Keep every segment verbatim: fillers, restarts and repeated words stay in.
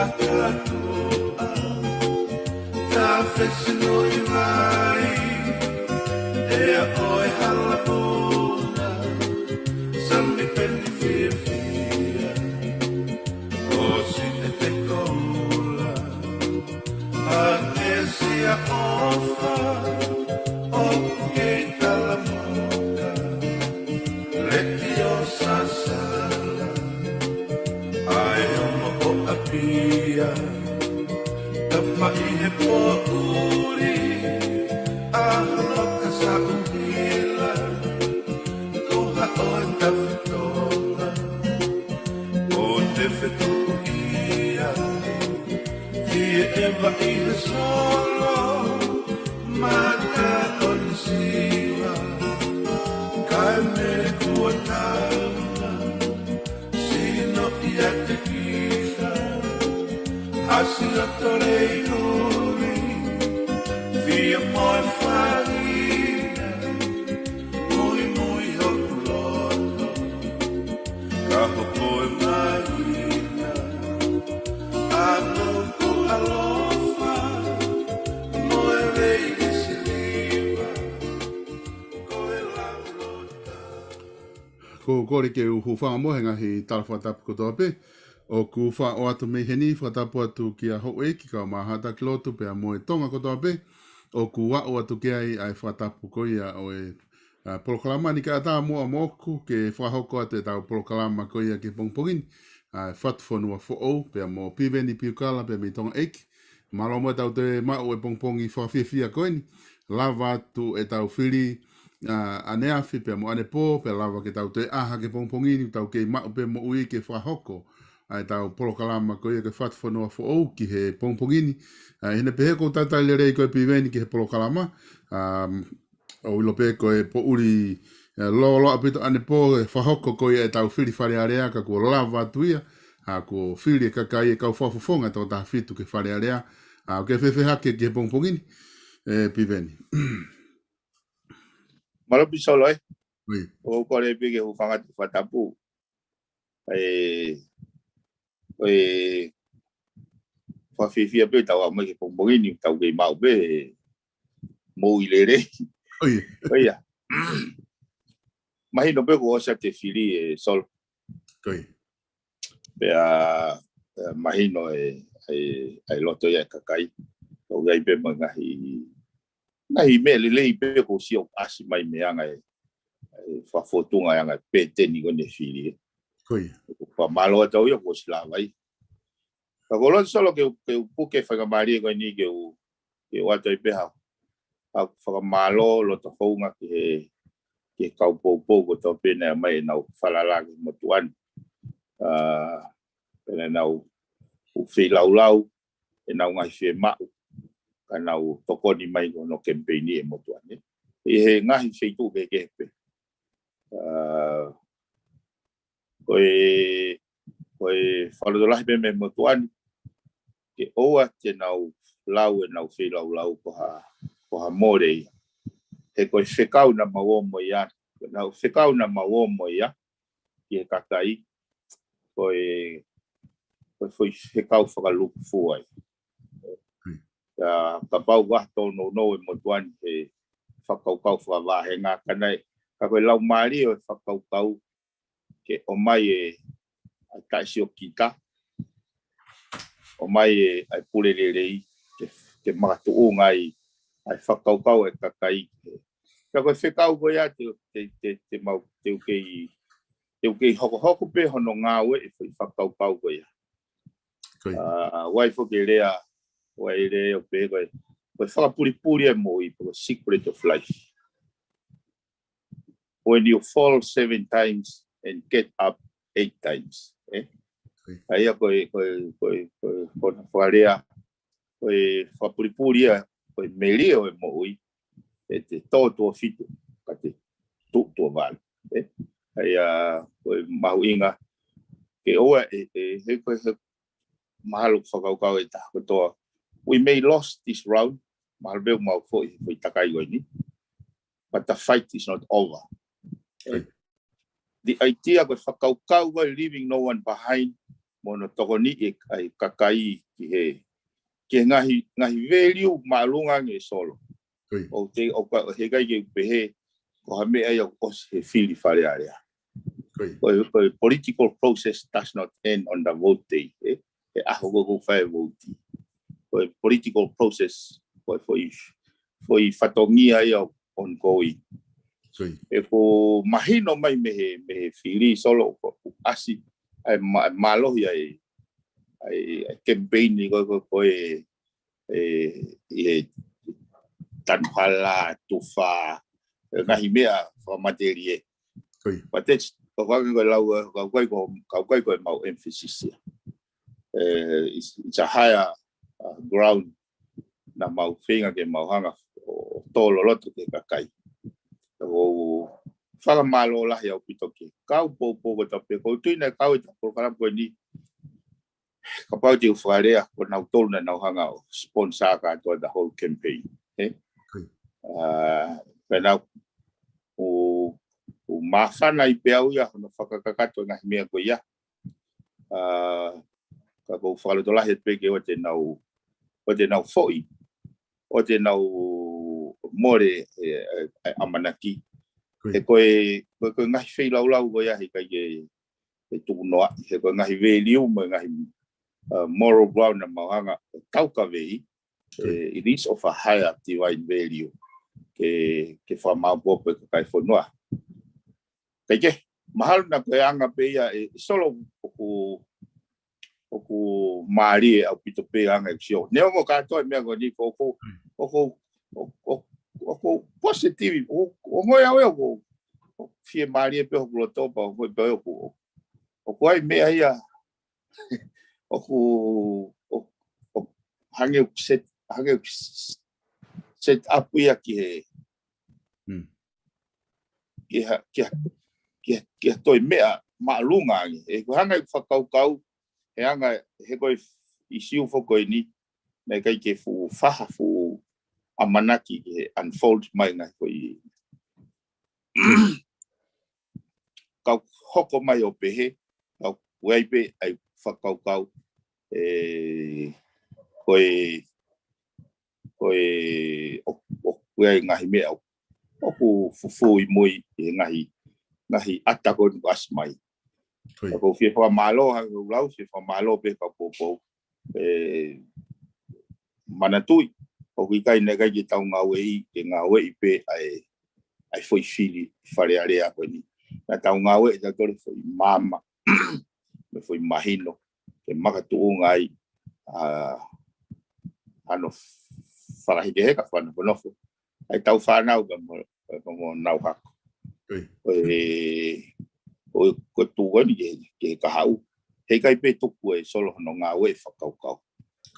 Kātoa, tā fesino i vai, ʻe ʻoe hala puna, sami peni fiefia, ko si e te koula, a te sia ofa, o ke kalamoka, leti o sasala, ai o mo o apia, tapa i he poʻuli, a loka sa uhila, ko ha o e tafitola, o te fetuʻia, fie eva i he solo, mata o ni siva, kae mele kua tauna, sino ia te kiha, asi a tole i nui, fia moe fahina, mui mui hoku loto, ka hoko e mahina, a toku alofa, mo e vei i siliva, ko e laulota. Ko u kole ke u hūfanga mo e ngaahi tala fakatapu kotoa pē. ʻOku faʻa ʻoatu mei heni, fakatapu atu kia Houʻeiki, kau Māhata ki lotu pea mo e Tonga kotoa pē. ʻOku aʻu atu ki ai ʻa e fakatapu ko ia ʻo e, ʻa, polokalama ni kae ʻatā muʻa moʻoku ke fakahoko atu ʻetau polokalama ko ia ki he pongipongi ni. ʻA, Fatu Fonua Foʻou, pea mo Piveni Piukala, pea mei Tonga ʻEiki. Mālō mo ʻetau toe maʻu e pongipongi fakafiefia ko eni. Lava atu ʻetau fili, ʻa, ʻaneafi pea mo ʻanepō, pea lava ke tau toe ʻā hake pongipongi ni, tau kei maʻu pē moʻui ke fakahoko ʻa ʻetau polokalama ko ia ko e Fatu Fonua Foʻou ki he pongipongi ni. ʻA, ʻi heʻene pehē ʻoku ou talitali lelei koe Piveni ki he polokalama. ʻA, ʻoku ou ʻilo pē ko e poʻuli, ʻa, lōloa ʻaupito ʻanepō e fakahoko ko ia ʻetau fili Fale Alea ka kuo lava atu ia. ʻA, kuo fili e kakai e kau fakafofonga ʻe toko taha fitu ki he Fale Alea. ʻA, ʻoku ke fēfē hake ki he pongipongi ni, ē, Piveni? Mālō Pisolo, ē? ʻOi. ʻOku ou kole pē ke u hūfanga atu fakatapu. ʻE, ʻoku fakafiefia pē ʻetau ʻaʻa mai ki he pongipongi ni, tau kei maʻu pē moʻui lelei. ʻOi. ʻOi ia. Mahino pē kuo ʻosi ʻa e fili ē Solo. ʻOi. Pea, ē, mahino e, e, e loto ia e kakai. ʻOku ʻi ai pē mo e ngaahi, ngaahi meʻa lelei pē kuo ʻosi ʻasi mai mei he anga e, e fakafotunga e anga e pēteni ko eni e fili ē. ʻOi. Fakamālō atu au ia kuo ʻosi lava ai. Ka ʻoku ou loto Solo ke u, ke u puke faingamālie ko eni ke u, ke u ʻoatu ai pē ha, ha fakamālō loto houngaʻia ki he, ki he kau poupou kotoa pē naʻe ʻomai ʻenau falala ki he motuʻa ni. ʻA, pea naʻa nau feilaulau ʻenau ngaahi fiemaʻu, ka nau tokoni mai ki hono kemipeini e motuʻa ni ʻi he ngaahi feituʻu kehekehe pē. ʻA, ko e, ko e fakalotolahi pē mei he motuʻa ni, ke ʻoua te nau lau ʻenau feilaulau ko ha, ko ha mole ia. He ko e fekau naʻa mau ō mo ia, ko ʻenau fekau naʻa mau ō mo ia ki he kakai, ko e, ko e foʻi fekau fakalūkufua ia. Ia, kapau ʻoku ʻi ai ha tōnounou e motuʻa ni he fakakaukau fakavāhenga ka naʻe, ka ko e laumālie ʻo e fakakaukau ke ʻomai e, ʻa e taʻesiokita, ʻomai e, ʻa e pule lelei, ke, ke makatuʻunga ai ʻa e fakakaukau e kakai. Ka ko e fekau ko ia te, te, te, te mau, te u kei, te u kei hokohoko pē hono ngāue e foʻi fakakaukau ko ia. ʻOi. ʻA, ʻoku ʻi ai foki e lea, ʻoku ʻi ai e lea ʻoku pehē ko e, ko e fakapulipuli e moʻui, ko e secret of life. When you fall seven times and get up eight times, ē? ʻOi. ʻA ia ko e, ko e, ko e, ko e, ko e fakalea, ko e fakapulipuli ia, ko e melie ʻo e moʻui, ʻe te tō tuʻo fitu, ka te tuʻu tuʻo valu, ē? ʻA ia, ko e mahuʻinga, ke ʻoua, ʻe, ʻe, he ko e, he mahalo fakakaukau e taha kotoa. We may lost this round, mahalo pē ʻoku mau foʻi, foʻi takai ko eni. But the fight is not over. ʻOi. The idea ko e fakakaukau ko e leaving no one behind, mo hono tokoniʻi ʻa e kakai ki he, ki he ngaahi, ngaahi value māʻolunga ange, Solo. ʻOku te, ʻoku ʻikai ke u pehē ko ha meʻa ia ʻoku ʻosi he fili Fale Alea. Ko e, ko e political process does not end on the vote day, ē? He ʻaho ko ē ʻoku fai e vouti. Ko e political process, ko e foʻi, foʻi fatongia ia ongoing. ʻOku mahino mai mei he, mei he fili, Solo, ʻoku ʻasi ʻa e mā-, mālohi ʻa e, ʻa e, ʻa e campaign ni ko, ko, ko e, e, ʻi he tanu hala, tufa, e ngaahi meʻa fakamatelie. But that's, ko e ʻuhinga ko e lau, ʻoku ʻikai ko, ʻoku ʻikai ko e mau emphasis ia. E, it's, it's a higher, uh, ground naʻa mau feinga ke mau hanga ʻo tō loloto ki he kakai. ʻOku fakamālō lahi ʻaupito ki he kau poupou kotoa pē, ʻoku ou tui naʻe kau he polokalama ko eni. Kapau te u fakalea, ko nautolu naʻa nau hanga ʻo sponsor kātoa the whole campaign, ē? Pea naʻa ku, ku māfana ai pē au ia hono fakakakato e ngaahi meʻa ko ia. Ka ʻoku ou fakalotolahi atu pē ke ʻoua te nau, ʻoua te nau foʻi, ʻoua te nau mole e, e, e ʻamanaki. He ko e, ko e, ko e ngaahi feilaulau ko ia he ʻikai ke, ke tuku noa, he ko e ngaahi value mo e ngaahi, uh, moral ground naʻa mau hanga ʻo taukaveʻi, e, it is of a higher divine value ke, ke fakamaopoopo e kakai fonua. Kae kehe, mahalo naʻa ko e anga pē ia, e, Solo, ʻoku, ʻoku mālie ʻaupito pē anga e sio. Neongo kātoa e meʻa ko eni, ʻoku, ʻoku, ʻoku, ʻoku positive, ʻoku, ʻoku ngali ʻoku, ʻoku fiemālie pē hoku loto pea ʻoku, ʻoku, ʻoku ʻi ai e meʻa ia, ʻoku, ʻoku, ʻoku hangē ʻoku set, hangē ʻoku set up ia ki he, ki ha, ki ha, ki ha, ki ha toe meʻa māʻolunga ange. ʻOku hanga ʻeku fakakaukau, he anga, he ko e ʻisiu foki ko eni, naʻe ʻikai ke fuʻu faʻa fuʻu ʻamanaki ke unfold mai ngaahi ko ē. Kau hoko mai ʻo pehē, kau ʻi ai pē ʻa e fakakaukau, e, ko e, ko e, ʻo, ʻoku ʻi ai e ngaahi meʻa ʻoku, ʻoku fufū ʻi mui e ngaahi, ngaahi ʻata ko eni ʻoku ʻasi mai. ʻOku ou fie fakamālō, hangē ko e lau, fie fakamālō pē kau poupou. E, manatuʻi, ʻoku ʻikai, naʻe ʻikai ke tau ngāueʻi, ke ngāueʻi pē ʻa e, ʻa e foʻi fili Fale Alea ko eni. Naʻa tau ngāueʻi ʻe tautolu e foʻi maama, mo e foʻi mahino, ke makatuʻunga ai, a, hano fakahekeheka, fakanofonofo ʻa e tau fānau ka mo, ka mo nau hako. Ko e, ko e, ko e tuʻu ko eni ki he, ki he kahaʻu. He ʻikai pē tuku ʻe Solo hono ngāue fakakaukau.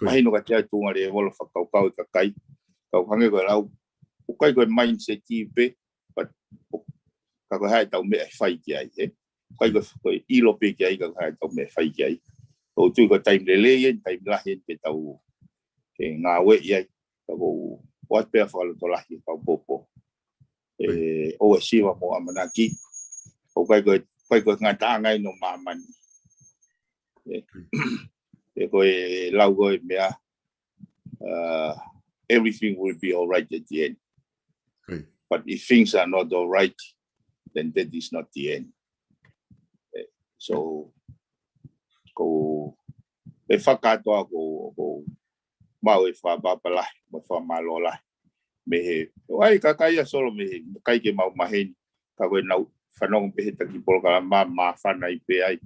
Mahino ka tia e tuʻunga lēvolo fakakaukau e kakai. Kau hangē ko e lau, ʻoku ʻikai ko e mindset pē, but, ʻo, ka ko e hā e tau meʻa ʻe fai ki ai, ē? ʻIkai ko e, ko e ʻilo pē ki ai, ka ko e hā e tau meʻa ʻe fai ki ai. ʻOku ou tui ko e taimi lelei eni, taimi lahi eni ke tau, ke ngāueʻi ai. Ka ʻoku ou ʻoatu pē ʻa e fakalotolahi kau poupou. E, ʻoua ʻe siva mo ʻamanaki. ʻOku ʻikai ko e, ʻikai ko e ngataʻanga eni ʻo māmani. E, e ko e lau ko e meʻa, uh, everything will be all right at the end. But if things are not all right, then that is not the end. E, so, ko e fakakātoa ko, ko mau e fakapapalahi, mo e fakamālō lahi. Mei he, ʻoku ʻi ai e kakai ia Solo mei he, ʻikai ke mau maheni, ka ko e nau fanongo pē he taki polokalama māfana ai pē ai,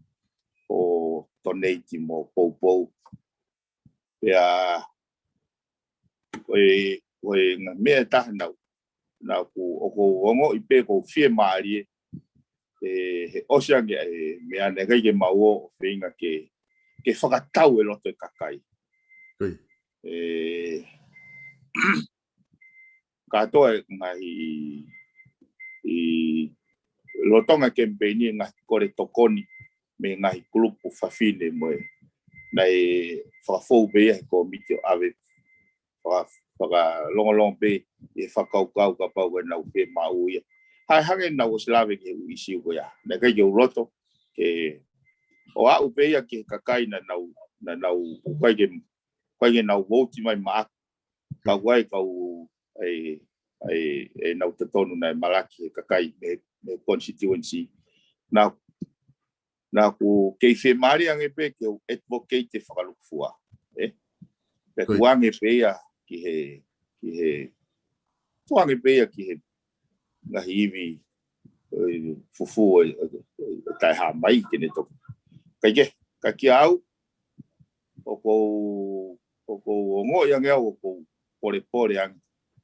ʻo donate mo poupou. Pea, ko e, ko e ngaahi meʻa ʻe taha naʻa ku, naʻa ku, ʻoku ou ongoʻi pē ʻoku ou fiemālie, e, he ʻosi ange e meʻa naʻe ʻikai ke mau ō ʻo feinga ke, ke fakatau e loto e kakai. E, kātoa e ngaahi, ʻi lolotonga e kemipeini, ngaahi kole tokoni mei he ngaahi kulupu fafine mo e, naʻe fakafou pē ia he kōmiti ʻo ʻave, faka-, fakalongolongo pē ʻi he fakakaukau kapau ko e nau fiemaʻu ia. Hangē, hangē naʻa nau ʻosi lave ki he ʻū ʻisiu ko ia. Naʻe ʻikai ke u loto ke, ʻo aʻu pē ia ki he kakai naʻa nau, naʻa nau, ʻoku ʻikai ke, ʻikai ke nau vouti mai maʻaku. Ka ʻoku ʻi ai e kau, ʻe, ʻe, ʻenau totonu naʻe malaki he kakai mei, mei he constituency. Naʻa, naʻa ku kei fiemālie ange pē ke u advocate e fakalūkufua. ʻE? Pea tuʻu ange pē ia ki he, ki he, tuʻu ange pē ia ki he ngaahi ivi, ʻe, fufū ʻe, ʻe, ʻe taʻehāmai ke ne toki. Kae kehe, ka kiate au, ʻoku ou, ʻoku ou ongoʻi ange au, ʻoku ou polepole ange.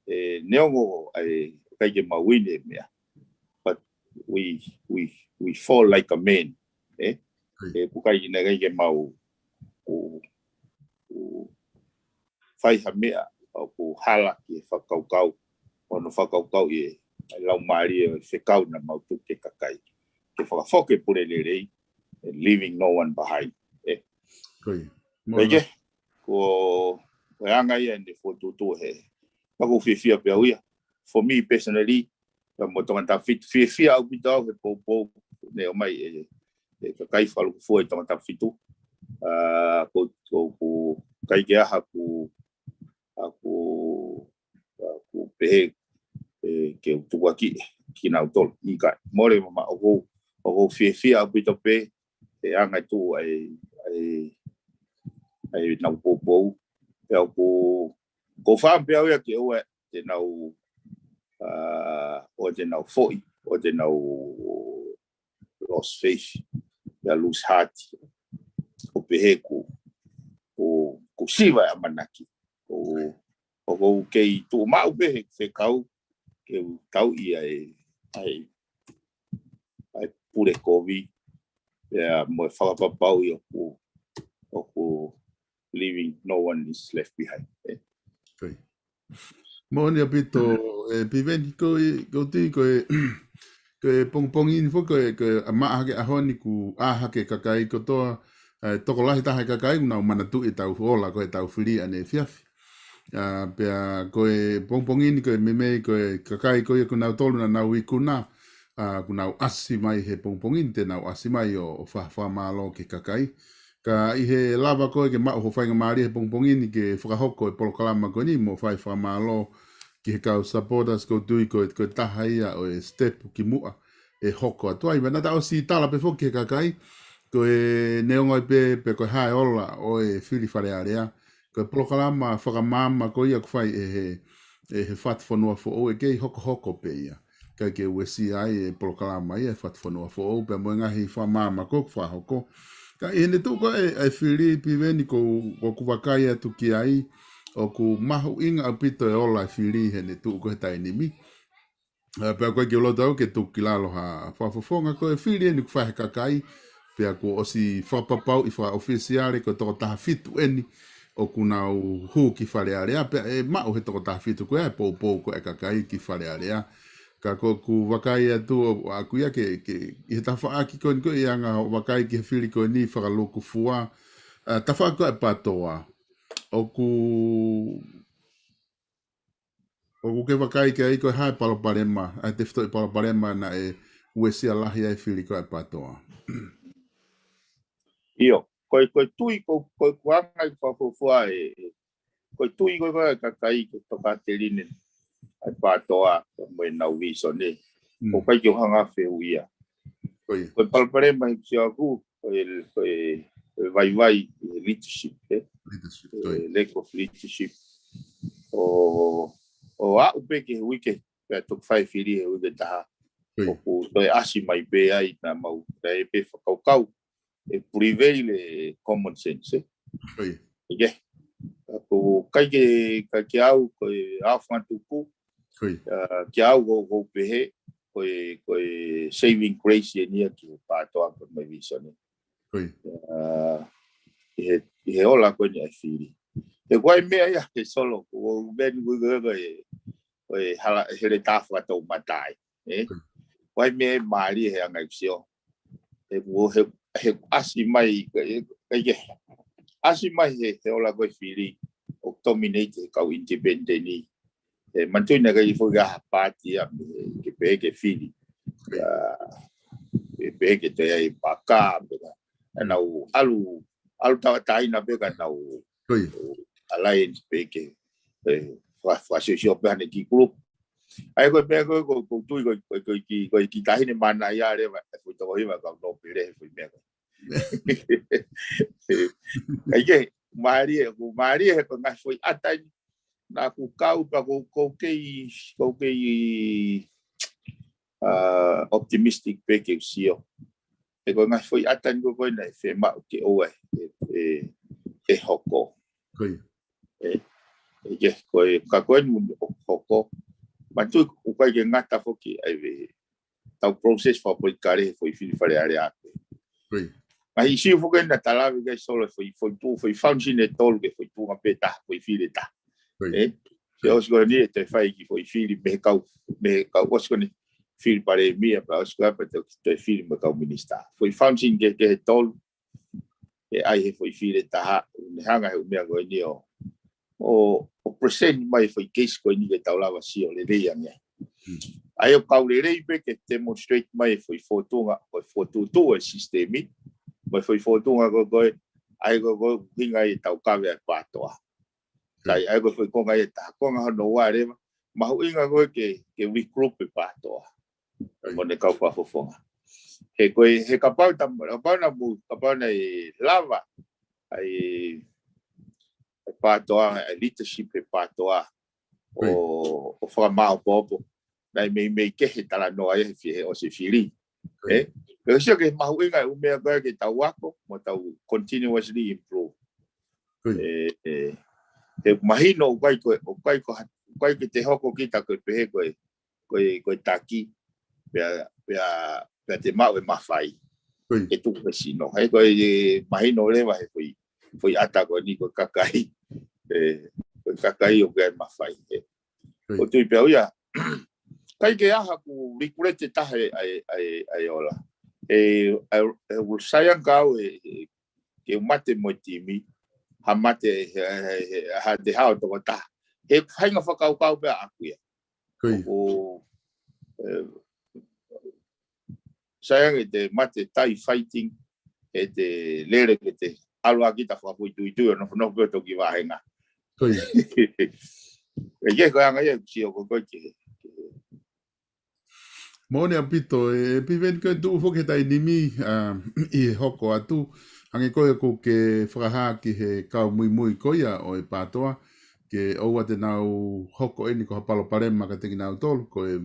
ʻE, neongo, ʻe, ʻikai ke mau win e meʻa. But we, we, we fall like a man. ʻE? ʻE, ʻoku ʻikai ke, ʻikai ke mau, ʻo, ʻo fai ha meʻa, ʻoku hala ki he fakakaukau, ʻo hono fakakaukau ʻi he, ʻi he laumālie ʻo e fekau naʻa mau tuku ki he kakai. Ke fakafoki e pule lelei, ʻe leaving no one behind. ʻE? Kae kehe, ko, ko e anga ia ʻene fokotuʻutuʻu he. Naʻa ku fiefia pē au ia. For me personally, ka mo Tongatapu fitu, fiefia ʻaupito au he poupou, ne ʻomai ʻe, ʻe kakai fakalūkufua ʻi Tongatapu fitu. ʻA, ko, ko, ko, ʻikai ke ʻi ai haku, haku, haku pehē, ʻe, ke u tukuakiʻi kinautolu. ʻIkai, mole mamaʻo, ʻoku ou, ʻoku ou fiefia ʻaupito pē, he anga e tuʻu ʻa e, ʻa e, ʻa ʻenau poupou. Pea ʻoku, ʻoku ou fakaʻamu pē au ia ke ʻoua te nau, ʻa, ʻoua te nau foʻi, ʻoua te nau lost faith, ia lose heart. ʻO pehē ʻoku, ʻoku, ʻoku siva e ʻamanaki. ʻOku, ʻoku ou kei tuʻu maʻu pē he fekau, ke u tauʻi ʻa e, ʻa e, ʻa e pule kovi, ia mo e fakapapauʻi ʻoku, ʻoku leaving no one is left behind. ʻE? Moʻoni ʻaupito, ʻe, Piveni, ko e, ko ti, ko e, ko e pongipongi ni foki, ko e, ko e ʻa maʻa hake ʻaho ni kuo ʻā hake kakai kotoa, ʻe, tokolahi taha e kakai, kuo nau manatuʻi ʻetau ola, ko ʻetau fili ʻaneefiafi. ʻA, pea ko e pongipongi ni ko e meimei, ko e kakai ko ia kuo nau tolu naʻa nau ikuna, ʻa, kuo nau ʻasi mai he pongipongi ni te nau ʻasi mai ʻo, ʻo fa-, fakamālō ki he kakai. Ka ʻi he lava ko ē ke maʻu ho faingamālie he pongipongi ni ke fakahoko e polokalama ko eni mo fai fakamālō ki he kau supporters ʻoku ou tui ko e, ko e taha ia ʻo e step ki muʻa ʻe hoko atu ai. Pea naʻa ta ʻosi tala pē foki ki he kakai, ko e neongo ai pē, pe ko e hā e ola ʻo e fili Fale Alea. Ko e polokalama fakamaama ko ia ʻoku fai ʻe he, ʻe he Fatu Fonua Foʻou ʻe kei hokohoko pē ia. ʻIkai ke uesia ai e polokalama ia ʻe he Fatu Fonua Foʻou pea mo e ngaahi fakamaama ko ē ʻoku fakahoko. Ka ʻi heʻene tuʻu ko ē ʻa e fili Piveni ko, ʻoku ou vakai atu ki ai, ʻoku mahuʻinga ʻaupito e ola e fili heʻene tuʻu ko ē he taimi ni. ʻA, pea ʻoku ʻikai ke u loto au ke tuku ki lalo ha fakafofonga ko e fili eni ʻoku fai he kakai, pea kuo ʻosi fakapapauʻi fakaʻofisiale ko e toko taha fitu eni ʻoku nau hū ki Fale Alea, pea ʻe maʻu he toko taha fitu ko ia e poupou ko ē ʻa e kakai ki Fale Alea. Ka ko ʻeku vakai atu ʻoku ʻaku ia ke, ke, ʻi he tafaʻaki ko eni ko e anga hoʻo vakai ki he fili ko eni fakalūkufua, ʻa, tafaʻaki ko ē ʻa e PATOA. ʻOku ʻOku ke vakai ki ai ko e hā e palopalema, ʻa e tefitoʻi palopalema naʻe uesia lahi ai e fili ko ē ʻa e PATOA. ʻIo, ko e, ko e tui, ko, ko e kuanga i fakafuafua ʻe, ko e tui ko ē ʻa e kakai ko e tokāteline ʻa e PATOA, mo ʻenau vīsone. Mm. ʻOku ʻikai ke u hanga ʻo fehuʻia. Ko ia. Ko e palopalema ʻi he sio ʻaku, ko e, ko e, ko e vaivai ʻi he leadership, ē? Leadership, ko ia. E lack of leadership. ʻO, ʻo aʻu pē ki he uike, pea toki fai fili he uike ʻe taha. Ko ia. ʻOku toe ʻasi mai pē ai naʻa mau, naʻe pē fakakaukau, ʻe prevail e common sense, ē? Ko ia. ʻIkai ke, ʻoku ʻikai ke, ʻikai ke au, ko e ʻaofangatuku, Ko ia. ʻA, kiate au ʻoku ou pehē, ko e, ko e saving grace eni ia ki he PATOA pea mo e vīsone. Ko ia. ʻA, ʻi he, ʻi he ola ko eni ʻa e fili. He ko e meʻa ia, he Solo, ko e meʻa ni ko e, ko e, ko e hala, heletā fakatoumata ai, ē? Ko ia. Ko e meʻa mālie he anga ʻeku sio. He kuo, he, he ʻasi mai, he, he, he ʻasi mai he, he ola ko e fili ʻo dominate he kau independent ni. He manatuʻi naʻe ʻikai foki ha paati ia, ke pehē ke fili. Ko ia. ʻA, ke pehē ke toe ʻai paka, pehē. ʻenau ʻalu, ʻalu tauʻatāina pē ka nau alliance pē ke, ē, faka-, fakasiosio pē haʻane key group. ʻA ia ko e meʻa ko ē, ko, ko e tui, ko, ko, ko e kiʻi, ko e kiʻi taʻahine manaia leva, ʻe foʻi toko hiva kau nōpele he foʻi meʻa ko ē. ʻA ia ke, mālie, ko mālie he ko e ngaahi foʻi ʻata eni, naʻa ku kau pē ko, ko kei, ko kei, ā, optimistic pē ke u sio. He ko e ngaahi foʻi ʻata eni ko, ko ē naʻe fiemaʻu ke ʻoua ʻe, ʻe, ʻe hoko. Ko ia. Ē, ʻe ke, ko e, ka ko eni ʻoku hoko. Manatuʻi ʻoku ʻikai ke ngata foki ai ʻetau process fakapolitikale he foʻi fili Fale Alea pē. Ko ia. Ngaahi ʻisiū foki eni naʻa ta lave ki ai Solo, foʻi, foʻi tuʻu, foʻi function ʻe tolu ki he foʻi tuʻunga pē taha, foʻi fili ʻe taha. Ko ia. Ē? Ko ia. Pea ʻosi ko eni ʻe toe fai e kiʻi foʻi fili mei he kau, mei he kau, ʻosi ko eni fili palēmia, pea ʻosi ko ia pea toe, toe fili mo e kau minisitā. Foʻi function kehekehe ʻe tolu, ʻe ʻai he foʻi fili ʻe taha, ʻoku ne hanga he ʻū meʻa ko eni ʻo, ʻo, ʻo present mai foʻi case ko eni ke tau lava sio lelei ange. Hmm. ʻA ia ʻoku kau lelei pē ke demonstrate mai e foʻi fōtunga, foʻi fōtunga e sisitemi, mo e foʻi fōtunga ko, ko ē, ʻa ia ko, ko e ʻuhinga ʻetau kave ʻa e PATOA. Hmm. Ka ʻi ai ko e foʻi konga ia ʻe taha, konga hono ua leva, mahuʻinga ko ē ke, ke regroup e PATOA. Ko ia. Mo ʻene kau fakafofonga. He ko e, he kapau ta, kapau naʻa mou, kapau naʻe lava ʻa e, e PATOA, e leadership e PATOA, ko ia, ʻo, ʻo fakamāʻopoʻopo, naʻe meimei kehe e talanoa ia he fi-, he ʻosi e fili. Ko ia. Ē? Pea sio ki he mahuʻinga e ʻū meʻa ko ē ke tau ako, mo tau continuously improve. Ko ia. Ē, ē, he mahino ʻoku ʻikai ko, ʻoku ʻikai ko ha-, ʻoku ʻikai ke te hoko kita ko e pehē ko e, ko e, ko e taki, pea, pea, pea te maʻu e mafai. Ko ia. Ke tuku he sino. He ko e, ē, mahino leva he foʻi, foʻi ʻata ko eni ko e kakai. Ē, ko e kakai ʻoku ʻi ai e mafai. Ē. Ko ia. ʻOku ou tui pē au ia, ʻikai ke ʻi ai haku regret ʻe taha ʻi he, ʻi he, ʻi he, ʻi he ola. Ē, ē, ē, ʻoku ou saiʻia ange au ʻe, ʻe, ke u mate mo e timi, ha mate he, he, he, ha te hao toko taha. He faʻahinga fakakaukau pē ʻaʻaku ia. Ko ia. ʻOku, ē, saiʻia ange te mate tai fighting, ʻe te lele ke te ʻalu ʻaki ta fakafoʻituitui ʻo nofonofo pē ʻo toki vāhenga. Ko ia. ʻE ke ko e anga ia ʻeku sio ko ē ke, ke Moʻoni ʻaupito, ē, Piveni, ko e tuʻu foki he taimi ni, ā, ʻi he hoko atu, hangē ko ia ʻoku ke fakahā ki he kau muimui ko ia ʻo e PATOA, ke ʻoua te nau hoko eni ko ha palopalema kiate kinautolu, ko e,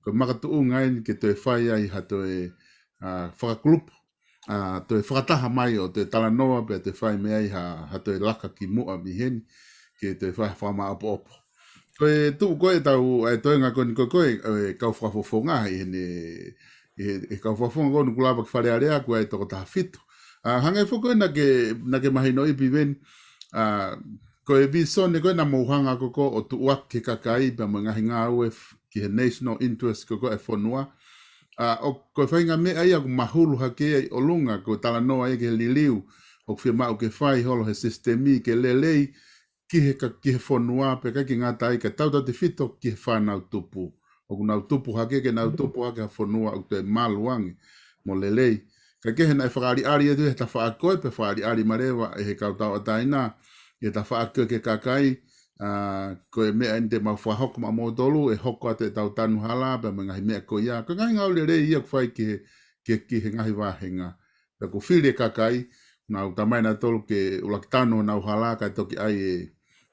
ko e makatuʻunga eni ke toe fai ai ha toe, ā, fakakulupu, ā, toe fakataha mai ʻo toe talanoa pea toe fai mei ai ha, ha toe laka ki muʻa mei heni, ke toe fai ha fakamāʻopoʻopo. Ko e tuʻu ko ē ʻetau, ʻa e toenga ko eni ko ē, ko e, ʻe kau fakafofonga ʻi heni, ʻe, ʻe kau fakafofonga ko eni ʻoku lava ki Fale Alea ʻoku ʻi ai e toko taha fitu. Ā, hangē foki ko ē naʻa ke, naʻa ke mahinoʻi Piveni, ā, ko e visone ko ē naʻa mou hanga ko ē ʻo tuʻuaki ki he kakai pea mo e ngaahi ngāue f-, ki he national interest ko ē ʻo e fonua. Ā, ʻoku, ko e faʻahinga meʻa ia ʻoku mahulu hake ai ʻolunga, ko e talanoa ia ki he liliu ʻoku fiemaʻu ke fai holo he sisitemi ke lelei ki he ka-, ki he fonua, pea ʻikai ke ngata ai ka tautautefito ki he fānau tupu. ʻOku nau tupu hake, ke nau tupu hake ha fonua ʻoku toe malu ange mo lelei. Kae kehe naʻe fakaʻaliʻali atu he tafaʻaki ko ē, pea fakaʻaliʻali mai leva ʻe he kau tauʻatāina, ʻi he tafaʻaki ko ē ki he kakai, ā, ko e meʻa eni te mau fakahoko maʻa moutolu, ʻe hoko atu ʻetau tanu hala, pea mo e ngaahi meʻa ko ia. Ko e ngaahi ngāue lelei ia ʻoku fai ki he, ki he, ki he ngaahi vāhenga. Pea ʻoku fili e kakai, nau tamai nautolu ke ʻuluaki tanu honau hala, kae toki ʻai e,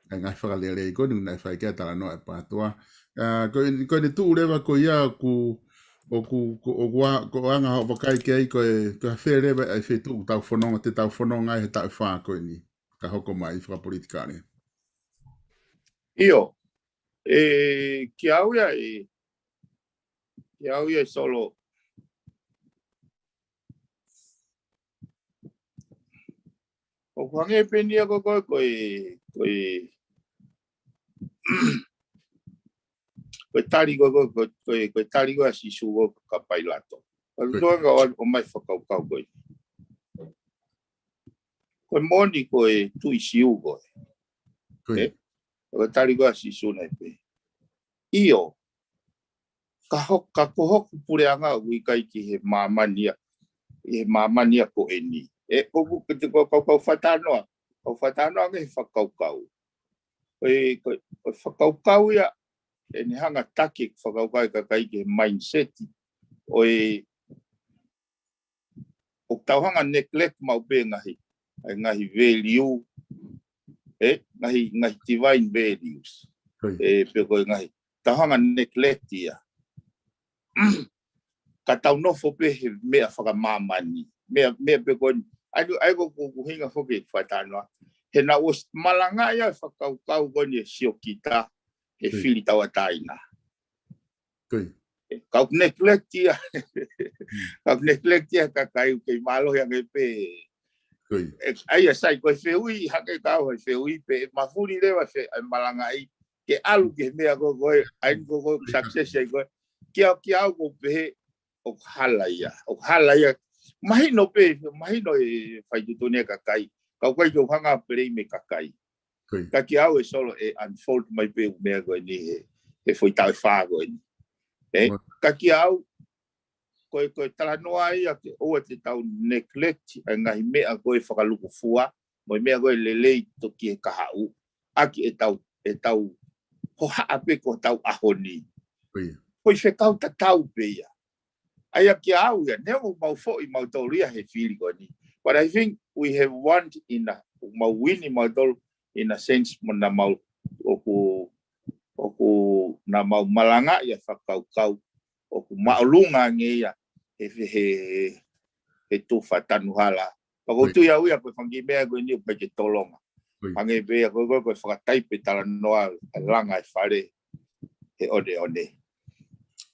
e ngaahi fakalelei ko eni naʻe fai ki ai e talanoa e PATOA. Ā, ko e, ko eni tuʻu leva ko ia ʻoku, ʻoku, ko, ʻoku ʻa-, ko e anga hoʻo vakai ki ai ko e, ko e hā fē leva e feituʻu ʻoku tau fononga, te tau fononga ai he taʻu ʻe fā ko eni, ka hoko mai fakapolitikale. ʻIo, ē, kiate au ia ē, kiate au ia ē Solo, ʻoku hangē pē eni ia ko e, ko e, ko e, ko e, ko e tali ko e, ko e, ko e, ko e, ko e tali ko ē ʻa Sīsū ko ē kia Pailato. Ko e, ko e, tuʻunga ʻo, ʻomai fakakaukau ko ē. Ko e moʻoni ko e tuʻi Siu koe. Ko e. Ē? Ko e tali ko ē ʻa Sīsū naʻe pehē, ʻio, ka ho-, ka ko hoku puleʻanga ʻoku ʻikai ki he māmani ia, ʻi he māmani ia ko eni. ʻE, ko, ko, ko, ko, ko fakatalanoa, ko fakatalanoa ange he fakakaukau. Ko e, ko e, ko e fakakaukau ia, ʻe ne hanga taki e fakakaukau e kakai ki he mindset. ʻO e, ʻoku tau hanga neglect maʻu pē ngaahi, ʻa e ngaahi value, ʻe, ngaahi, ngaahi divine values. Ko ia. ʻE, pe ko e ngaahi, tau hanga neglect ia. Ka tau nofo pē he meʻa fakamāmani. Meʻa, meʻa pē ko eni. ʻAi, ʻai ko, ko, ko hinga foki e fakatalanoa. He naʻa ʻosi malanga ia e fakakaukau ko eni e siokita he Ko ia. fili tauʻatāina. Ko ia. ʻE, kau neglect ia. Kau neglect ia kakai ʻoku kei mālohi ange pē. Ko ia. ʻE, ʻai ia sai ko e fehuʻi, hake kau he fehuʻi pē, mafuli leva fe, ʻai malangaʻi. Ke ʻalu ki he meʻa ko, ko e, ʻai ko, ko, success ai ko e. Kia, kia au ko pehē, ʻoku hala ia, ʻoku hala ia. Mahino pē, mahino e faitotonu e kakai. Kau kai ke u hanga pele me kakai. Ko ia. Ka kia au e Solo ʻe unfold mai pē ʻū meʻa ko eni he, he foʻi taʻu ʻe fā ko eni. ʻE, Mo- ka kia au, ko e, ko e talanoa ia ke ʻoua te tau neglect ʻa e ngaahi meʻa ko e fakalukufua, mo e meʻa ko e lelei toki e kahaʻu, ʻaki e tau, e tau hohaʻa pē ko tau ʻaho ni. Ko ia. Ko e fekau tatau pē ia. ʻA ia kia au ia, neongo mau foʻi mautolu ia he fili ko eni. But I think we have won in a, mau wini mautolu in a sense mo naʻa mau ʻoku, ʻoku naʻa mau malanga ia fakakaukau, ʻoku māʻolunga ange ia he, he, he, he tufa tanu hala. Pea ko Ko ia. tui au ia ko e fanga kiʻi meʻa ko eni ʻoku pai ke tolonga. Ko ia. Ange pē ia ko, ko, ko e fakataipe talanoa, e langa e fale, he ʻoneʻone.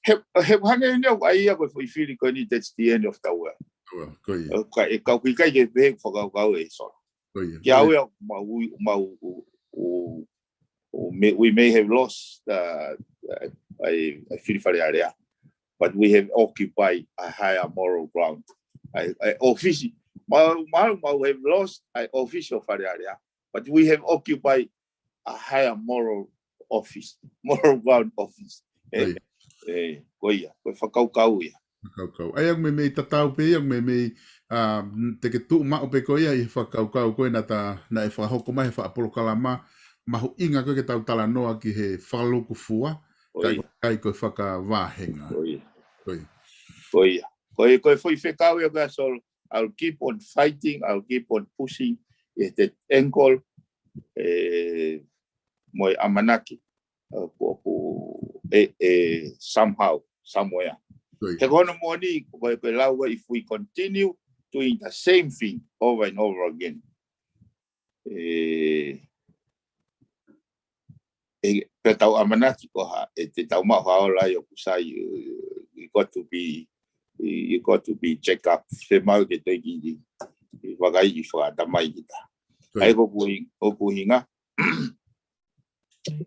He, he hangē ni au ʻai ia ko e foʻi fili ko eni, that's the end of the world. Well, ko ia. Ka, ʻe kau kikai ke pehē fakakaukau e Solo. Ko ia. Kia Ko ia. au ia, mau, mau, u, u, u, may, we may have lost, uh, uh, ʻa e, ʻa e fili Fale Alea. But we have occupied a higher moral ground. ʻA e, ʻa e ʻōfisi. Mau, mau, mau have lost ʻa e ʻōfisi ʻo Fale Alea. But we have occupied a higher moral office, moral ground office. ʻE, Ko ia. ʻe, ko ia, ko e fakakaukau ia. Fakakaukau. ʻA ia ʻoku meimei tatau pē ia, ʻoku meimei, ʻa, te ke tuʻu maʻu pē ko ia ʻi he fakakaukau ko ē naʻa ta, naʻe fakahoko mai he faʻa polokalama, mahuʻinga ko ē ke tau talanoa ki he fakalukufua, Ko ia. kae ʻikai ko e fakavāhenga. Ko ia. Ko ia. Ko ia. Ko e, ko e foʻi fekau ia ko ē Solo, I'll keep on fighting, I'll keep on pushing, ʻi he angle, ʻe, mo e ʻamanaki, ʻoku, ʻoku, ʻe, ʻe, somehow, somewhere. Ko ia. He ko hono moʻoni, ko e, ko e lau ia, if we continue doing the same thing over and over again, ʻe, ʻe, pea tau ʻamanaki ko ha, ʻe te tau maʻu ha ola ai ʻoku sai, you got to be, you got to be check up. He mau ke toi ki, ʻi vakai ʻi fakatamai kita. Ko ia. ʻA ia ko ʻeku hi-, ʻoku hinga,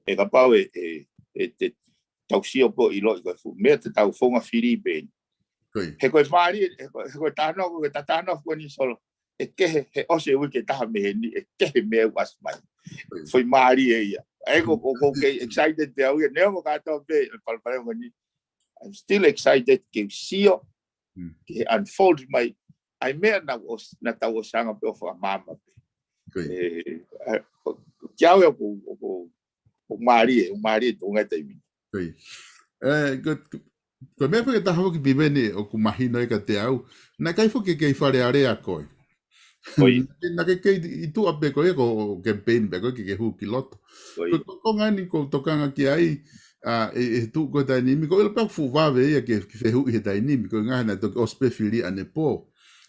ʻe kapau ʻe, ʻe, ʻe te tau sio pē ʻiloʻi ko e fuʻu meʻa te tau founga fili pē. Ko ia. He ko e mālie, he ko, he ko e tānaki, ko e tānaki ko eni Solo. ʻE kehe, he ʻosi e uike ʻe taha mei heni, ʻe kehe meʻa ʻoku ʻasi mai. Ko ia. Foʻi mālie ia. ʻA ia ko, ko, ko kei excited pē au ia, neongo kātoa pē, palopalema ko eni. I'm still excited ke u sio, Mm. ke unfold mai. ʻA e meʻa naʻa ʻos-, naʻa tau ʻosi hanga pē ʻo fakamaama pē. Ko ia. ʻE, ʻa, ko, kia au ia ʻoku, ʻoku, ʻoku mālie, ʻoku mālie tuʻunga e taimi. Ko ia. ʻE, ko, ko e meʻa pē ke taha foki Piveni ʻoku mahino ai kiate au. Naʻe ʻikai foki ke kei Fale Alea koe. Ko ia. Naʻe, naʻe kei, kei ʻi tuʻa pē koe ko e campaign pē koe ke, ke hū ki loto. Ko ia. Ko, ko, ko e konga eni ʻoku ou tokanga ki ai, ʻa, ʻe, ʻe tuʻu ko e taimi ni, ko e ʻilo pē ʻoku fuʻu vave ia ke, ke fehuʻi he taimi ni, ko e ʻuhinga naʻe toki ʻosi pē fili ʻanepō.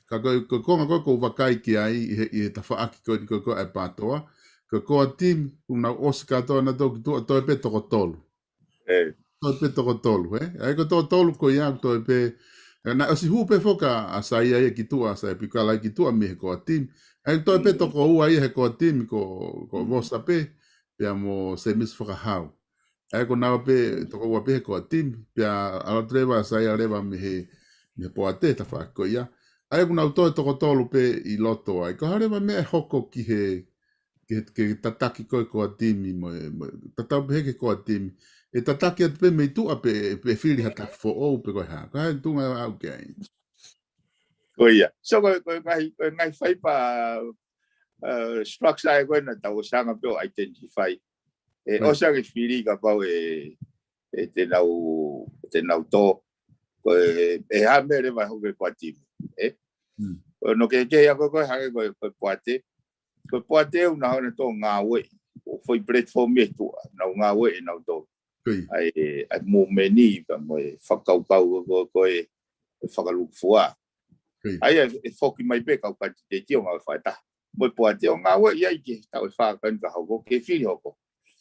Ka ko, ko e konga ko ē ʻoku ou vakai ki ai, ʻi he, ʻi he tafaʻaki ko eni ko, ko e PATOA. Ko e core team, ʻoku nau ʻosi kātoa naʻa nau toki tuʻu, toe pē toko tolu. ʻE. Toe pē toko tolu, ē? ʻA ia ko e toko tolu ko ia, toe pē, ʻe, naʻe ʻosi hū pē foki ʻa Saia ia ki tuʻa, Saia Piukala ia ki tuʻa mei he core team. ʻA ia toe pē Mm. toko ua ia he core team ko, ko Mm. Vosa pē, pea mo Semisi Fakahau. ʻA ia ko naua pē, toko ua pē he core team, pea ʻalu atu leva ʻa Saia leva mei he, mei he poate tafaʻaki ko ia. ʻA ia ʻoku nau toe toko tolu pē ʻi loto ai. Ko e hā leva e meʻa ʻe hoko ki he, ke, ke tataki ko ē core team mo, mo, tatau pē ki he core team. ʻE tataki atu pē mei tuʻa pe, pe fili ha taki foʻou pe ko e hā. Ko e hā e tuʻunga ʻoku ke ʻai? Ko ia. So ko e, ko e ngaahi, ko e ngaahi faipa, uh, structure ē ko ē naʻa tau ʻosi hanga pē ʻo identify. ʻE ʻosi ange fili kapau ʻe, ʻe te nau, te nau tō. Ko e, ʻe hā meʻa leva hoko e poate timi. Ē? Ko no ke ke ia ko e, ko e hangē ko e, ko e poate. Ko e poate ʻoku nau hanga ʻo ngāueʻi. ʻO foʻi platform ʻi tuʻa. Nau ngāueʻi, nau tō. ʻAi, ʻai movement ʻi pea mo e fakakaukau ko, ko e, e fakalūkufua. ʻAi, e, e foki mai pē kau candidate ʻo ngāue fakataha. Mo e poate ʻo ngāueʻi ai ke tau e fakakani ka hoko, ke fili hoko.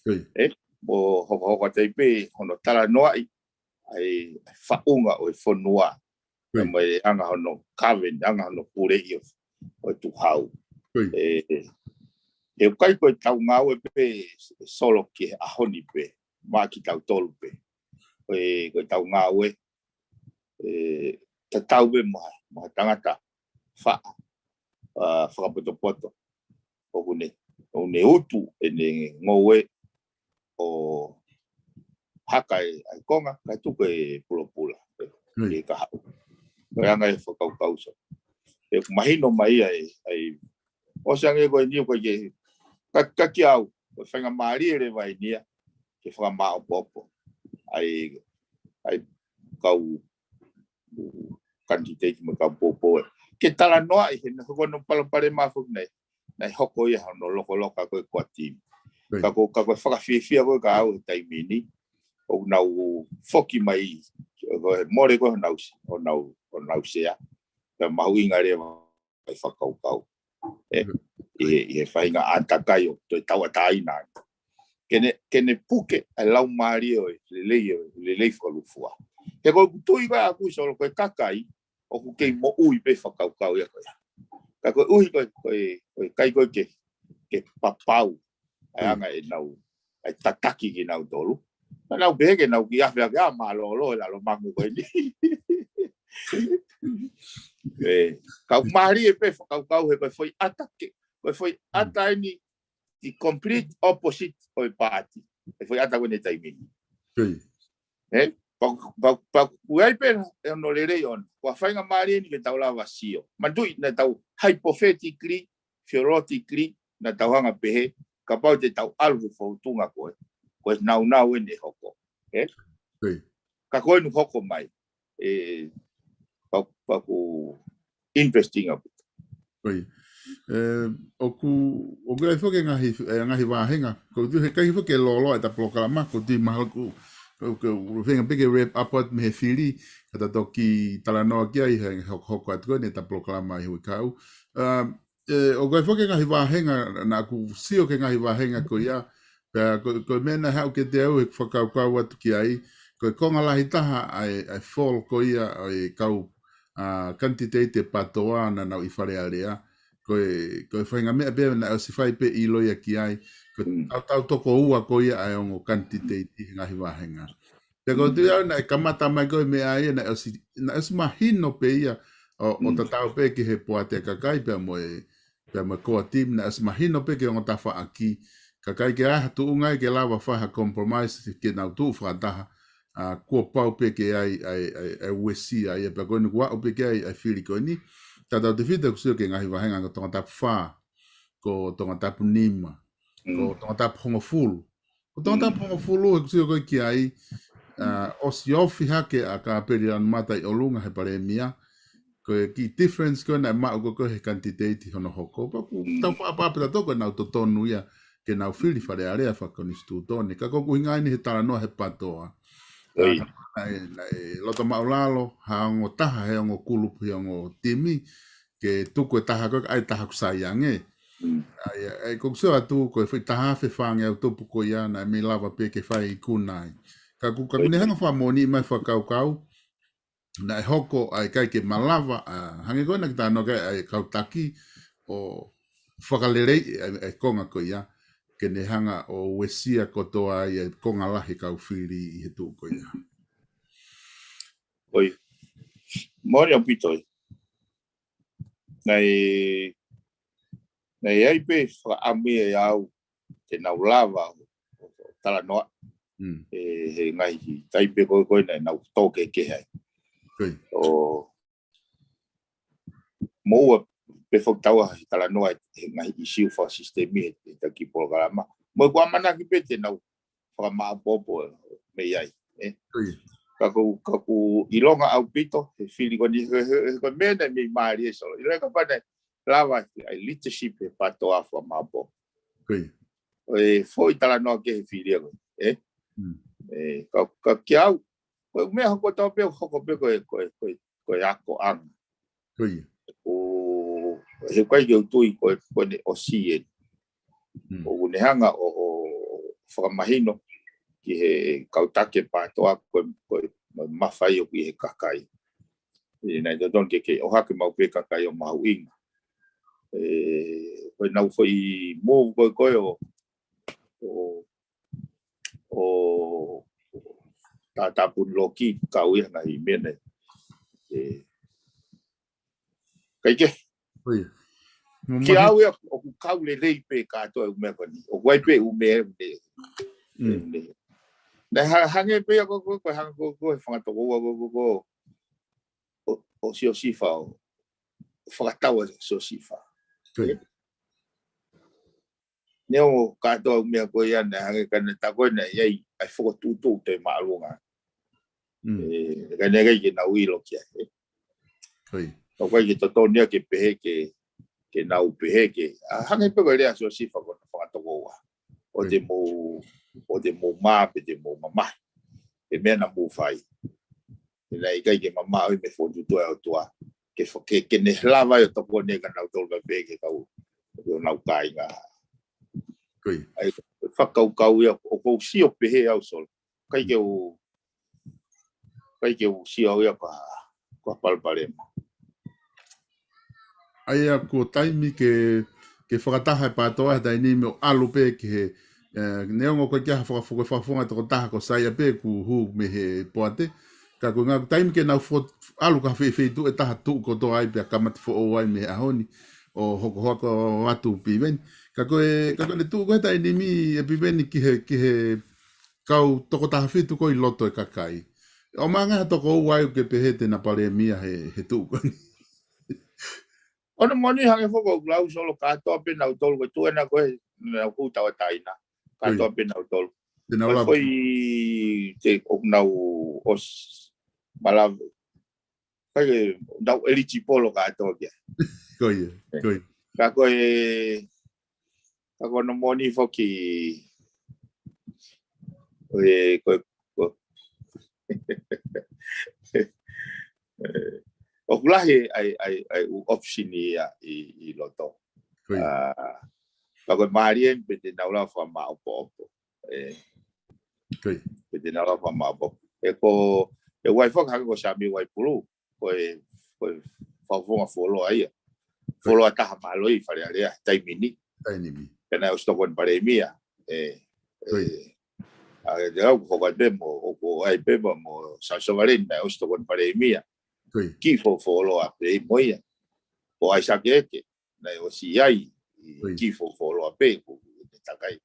ʻE, mo hokohoko atu ai pē hono talanoaʻi, ʻai, ʻai faʻunga ʻo e fonua. Pea mo e anga hono govern, anga hono puleʻi ʻo, ʻo e tuhau. ʻE, he ʻikai ko e tau ngāue pē solo ki he ʻaho ni pē, ma kitautolu pē. Ko e, ko e tau ngāue, ʻe, tatau pē mo ha, mo ha tangata faʻa, a, fakapotopoto. ʻOku ne, ʻoku ne utu ʻene ngoue ʻo haka e, ʻai konga, kae tuku e pulopula. ʻE, ʻe ka haʻu. Ko e anga e fakakaukau so. ʻE, ʻoku mahino mai ai, ʻai, ʻosi ange ko e niu ko e ke, ka, ka ki au, ko e faingamālie leva ʻeni ia, ke fakamāʻopoʻopo. ʻAi, ʻai, kau candidate mo e kau poupou ē. Ke talanoaʻi he naʻe hoko hono palopalema foki naʻe, naʻe hoko ia hono lokoloka ko e core team. Ka ko, ka ko e fakafiefia ko e ka au he taimi ni. ʻO nau foki mai, ko e mole ko e honau, honau, honau sea. Pea mahuʻinga leva ʻai fakakaukau. ʻE, ʻi he, ʻi he faʻahinga ʻātakai ʻo toe tauʻatāina. Ke ne, ke ne puke ʻa e laumālie ʻo e lelei, ʻo e lelei fakalūkufua. He ko ʻeku tui ko ē ʻaʻaku ʻi solo ko e kakai, ʻoku kei moʻui pē fakakaukau ia ko ia. Ka koeʻuhi ko e, ko e, ko e ʻikai ko e ke, ke papau, ʻa e anga ʻenau, ʻai tataki kinautolu. Ka nau pehē ke nau kiʻi afe ake ʻa mālōlō e lalo mangu ko eni. ʻE, kau mālie pē fakakaukau he ko e foʻi ʻata ke, ko e foʻi ʻata ʻeni the complete opposite ʻo e paati. ʻE foʻi ʻata ko eni taimi ni. ʻE, pau, pau, pau, kuai pē ʻe hono lelei ʻona. Ko e faingamālie ʻeni ke tau lava sio. Manatuʻi naʻa tau hypothetically, theoretically, naʻa tau hanga pehē, kapau te tau ʻalu he fōtunga ko ē. Ko e naunau ʻeni ʻe hoko. ʻE? Ka ko eni hoko mai. ʻE, pau, pau ko interesting ʻaupito. ʻE, ʻoku, ʻoku ʻi ai foki e ngaahi, e ngaahi vāhenga. Ko tu he kai foki e lolo e ta polokalama, ko tu mahalo ku, ko, ko, fenga pē ke wrap up atu mei he fili, ka ta toki talanoa ki ai he hokohoko atu ko eni e ta polokalama ʻi he uike kahaʻu. Um, ʻE, ʻoku ʻi ai foki e ngaahi vāhenga, naʻa ku sio ki he ngaahi vāhenga ko ia, pea ko, ko e meʻa naʻe haʻu kiate au he fakakaukau atu ki ai, ko e konga lahi taha ʻa e, ʻa e fall ko ia ʻa e kau, a, candidate ʻe PATOA naʻa nau ʻi Fale Alea, ko e, ko e faʻahinga meʻa pē naʻe ʻosi fai pē ʻilo ia ki ai, ko e tautau toko ua ko ia ʻa e ongo candidate ʻi he ngaahi vāhenga. Pea ko tu ia naʻe kamata mai ko e meʻa ia naʻe ʻosi, naʻe ʻosi mahino pē ia ʻo, ʻo tatau pē ki he poate kakai pea mo e, pea mo e core team naʻe ʻosi mahino pē ki he ongo tafaʻaki. Kakai ke ʻai ha tuʻunga ia ke lava fai ha compromise ke nau tuʻu fakataha, a, kuo pau pē ke ʻai, ʻai, ʻai, ʻai uesia ia pea ko eni kuo aʻu pē ke ʻai, ʻai fili ko eni. Tatau tefito ʻeku sio ki he ngaahi vāhenga ko Tongatapu fā, ko Tongatapu nima, ko Tongatapu hongofulu. Ko Tongatapu hongofulu, he kusio ko e ki ai, a, ʻosi ofi hake ʻa Kapeli Lanumata ʻi ʻolunga he palēmia, ko e kiʻi difference ko ē naʻe maʻu ko ē he candidate hono hoko. Pea ʻoku tau faʻa pāpē tautolu ko ʻenau totonu ia, ke nau fili Fale Alea fakakonisitūtone. Ka ko ʻeku ʻuhinga ʻeni he talanoa he PATOA. Naʻe, naʻe loto maʻulalo, ha ongo taha, he ongo kulupu, he ongo timi, ke tuku e taha ko ē, ʻai taha ʻoku sai ange. ʻAi, ʻai, ko ʻeku sio atu, ko e foʻi taha afe fāngeau tupu ko ia, naʻe mei lava pē ke fai ikuna ai. Ka ʻoku, ka ʻoku ne hanga fakamoʻoni mai fakakaukau, naʻe hoko ʻa e ʻikai ke malava, a, hangē ko ena ki tano kai ʻa e kau taki, ʻo fakaleleiʻi ʻa e, ʻa e konga ko ia, ke ne hanga ʻo uesia kotoa ai ʻa e konga lahi kau fili ʻi he tuʻu ko ia. ʻOi, mori ʻaupito ē. Naʻe, naʻe ʻi ai pē fakaʻamu ia ʻe au, te nau lava ʻo, ʻo talanoa. ʻE, he ngaahi taimi pē ko ē ko ē naʻa nau tō kehekehe ai. ʻO, moʻua pē foki taua he talanoa he ngaahi ʻisiū fakasisitemi he, he taki polokalama. Mo e ko e ʻamanaki pē te nau fakamaʻopoʻopo mei ai, ē. Ka ʻoku, ka ʻoku ʻilonga ʻaupito he fili ko eni he, he, he ko e meʻa naʻe mei mālie Solo. ʻIlo ka pana lava ai leadership he PTOA fakamaʻopoʻopo. ʻO e foʻi talanoa ki he fili ko ē, ē. Ē, ka, ka kiate au, ko e meʻa hoko tau pē, hoko pē ko e, ko e, ko e, ko e akoʻanga. ʻO, he ʻikai ke u tui ko e, ko ʻene ʻosi eni. ʻOku ne hanga ʻo, ʻo fakamahino ki he kau taki PTOA ko e, ko e mafai ʻoku ʻi he kakai. ʻE, naʻe totonu ke, ke ʻohake maʻu pē kakai ʻo mahuʻinga. ʻE, ko e nau foʻi move ko e, ko e ʻo, ʻo, ʻo tātāpuni loki kau ia ngaahi meʻa nei. ʻE, ʻikai ke. Kiate au ia, ʻoku kau lelei pē kātoa e ʻū meʻa ko eni. ʻOku ʻi ai pē ʻū meʻa, ʻū meʻa, ʻū meʻa. Naʻe ha-, hangē pē ia ko, ko, ko, hangē ko, ko, he fanga tokoua ko, ko, ko, ʻo, ʻo Siosifa ʻo fakatau ʻa Siosifa. Neongo kātoa e ʻū meʻa ko ia naʻe hangē ka naʻe tā ko ē naʻe ʻi ai ʻa e fokotuʻutuʻu toe māʻolunga. ʻE, ka naʻe ʻikai ke nau ʻilo ki ai, ē. ʻOku ʻikai ke totonu ia ke pehē ke, ke nau pehē ke. ʻA, hangē pē ko e lea ʻa Siosifa ko hono fanga tokoua. ʻOua te mou, ʻoua te mou mā pe te mou mamahi. He meʻa naʻa mou fai. He naʻe ʻikai ke mamaʻo ia mei he fokotuʻutuʻu ʻa e ʻOtua. Ke fo-, ke, ke ne lava ʻo tokoni kia nautolu kae pehē ki he kau, ki honau kāinga. ʻA ia, fakakaukau ia, ʻoku ou sio pehē au Solo. ʻIkai ke u, ʻikai ke u sio au ia ko ha, ko ha palopalema. ʻA ia ko e taimi ke, ke fakataha e PTOA he taimi ni mo ʻalu pē ki he, ē, neongo ko e kiʻi fakafofonga, fakafofonga tokotaha ko Saia pē kuo hū mei he poate. Ka ko e ngaahi taimi ke nau fo-, ʻalu ki ha feifeituʻu ʻe taha tuʻu kotoa ai pea kamata foʻou ai mei he ʻaho ni ʻo hokohoko atu Piveni. Ka ko e, ka ko ʻene tuʻu ko ē he taimi ni ʻe Piveni ki he, ki he kau toko taha fitu ko ē ʻi loto e kakai. ʻOmai ha toko ua ai ʻoku ke pehē te na palēmia he, he tuʻu ko eni. ʻOku moʻoni hangē foki ʻoku lau Solo kātoa pē nautolu ko e tuʻu ena ko ē naʻa nau hū tauʻatāina. Kātoa pē nautolu. Te nau lava. Foʻi te ʻoku nau ʻosi malava. ʻIkai ke nau eligible kātoa ki ai. Ko ia, ko ia. Ka ko e, ka ko hono moʻoni foki, ʻe, ko, ko, ʻoku lahi ʻa e, ʻa e, ʻa e ʻū option ia ʻi, ʻi loto. Ko ia. ʻA, ka ko e mālie pe te nau lava fakamaʻopoʻopo. ʻE, pe te nau lava fakamaʻopoʻopo. ʻE ko, ʻe ʻi ai foki hangē ko Sami Vaipulu, ko e, ko e fakafofonga fuoloa ia. Fuoloa taha mālohi Fale Alea, taimi ni. Taimi ni. Pea naʻe ʻosi tokoni palēmia. ʻE, ʻe, ʻa e te au ko Fakatepo, ʻoku ʻi ai pē mo, mo Sausavalen, naʻe ʻosi tokoni palēmia. Kiʻi fo-, fuoloa pē mo ia. Ko ʻAisake Eke, naʻe ʻosi ʻi ai, ʻi kiʻi fo-, fuoloa pē, ko e takai.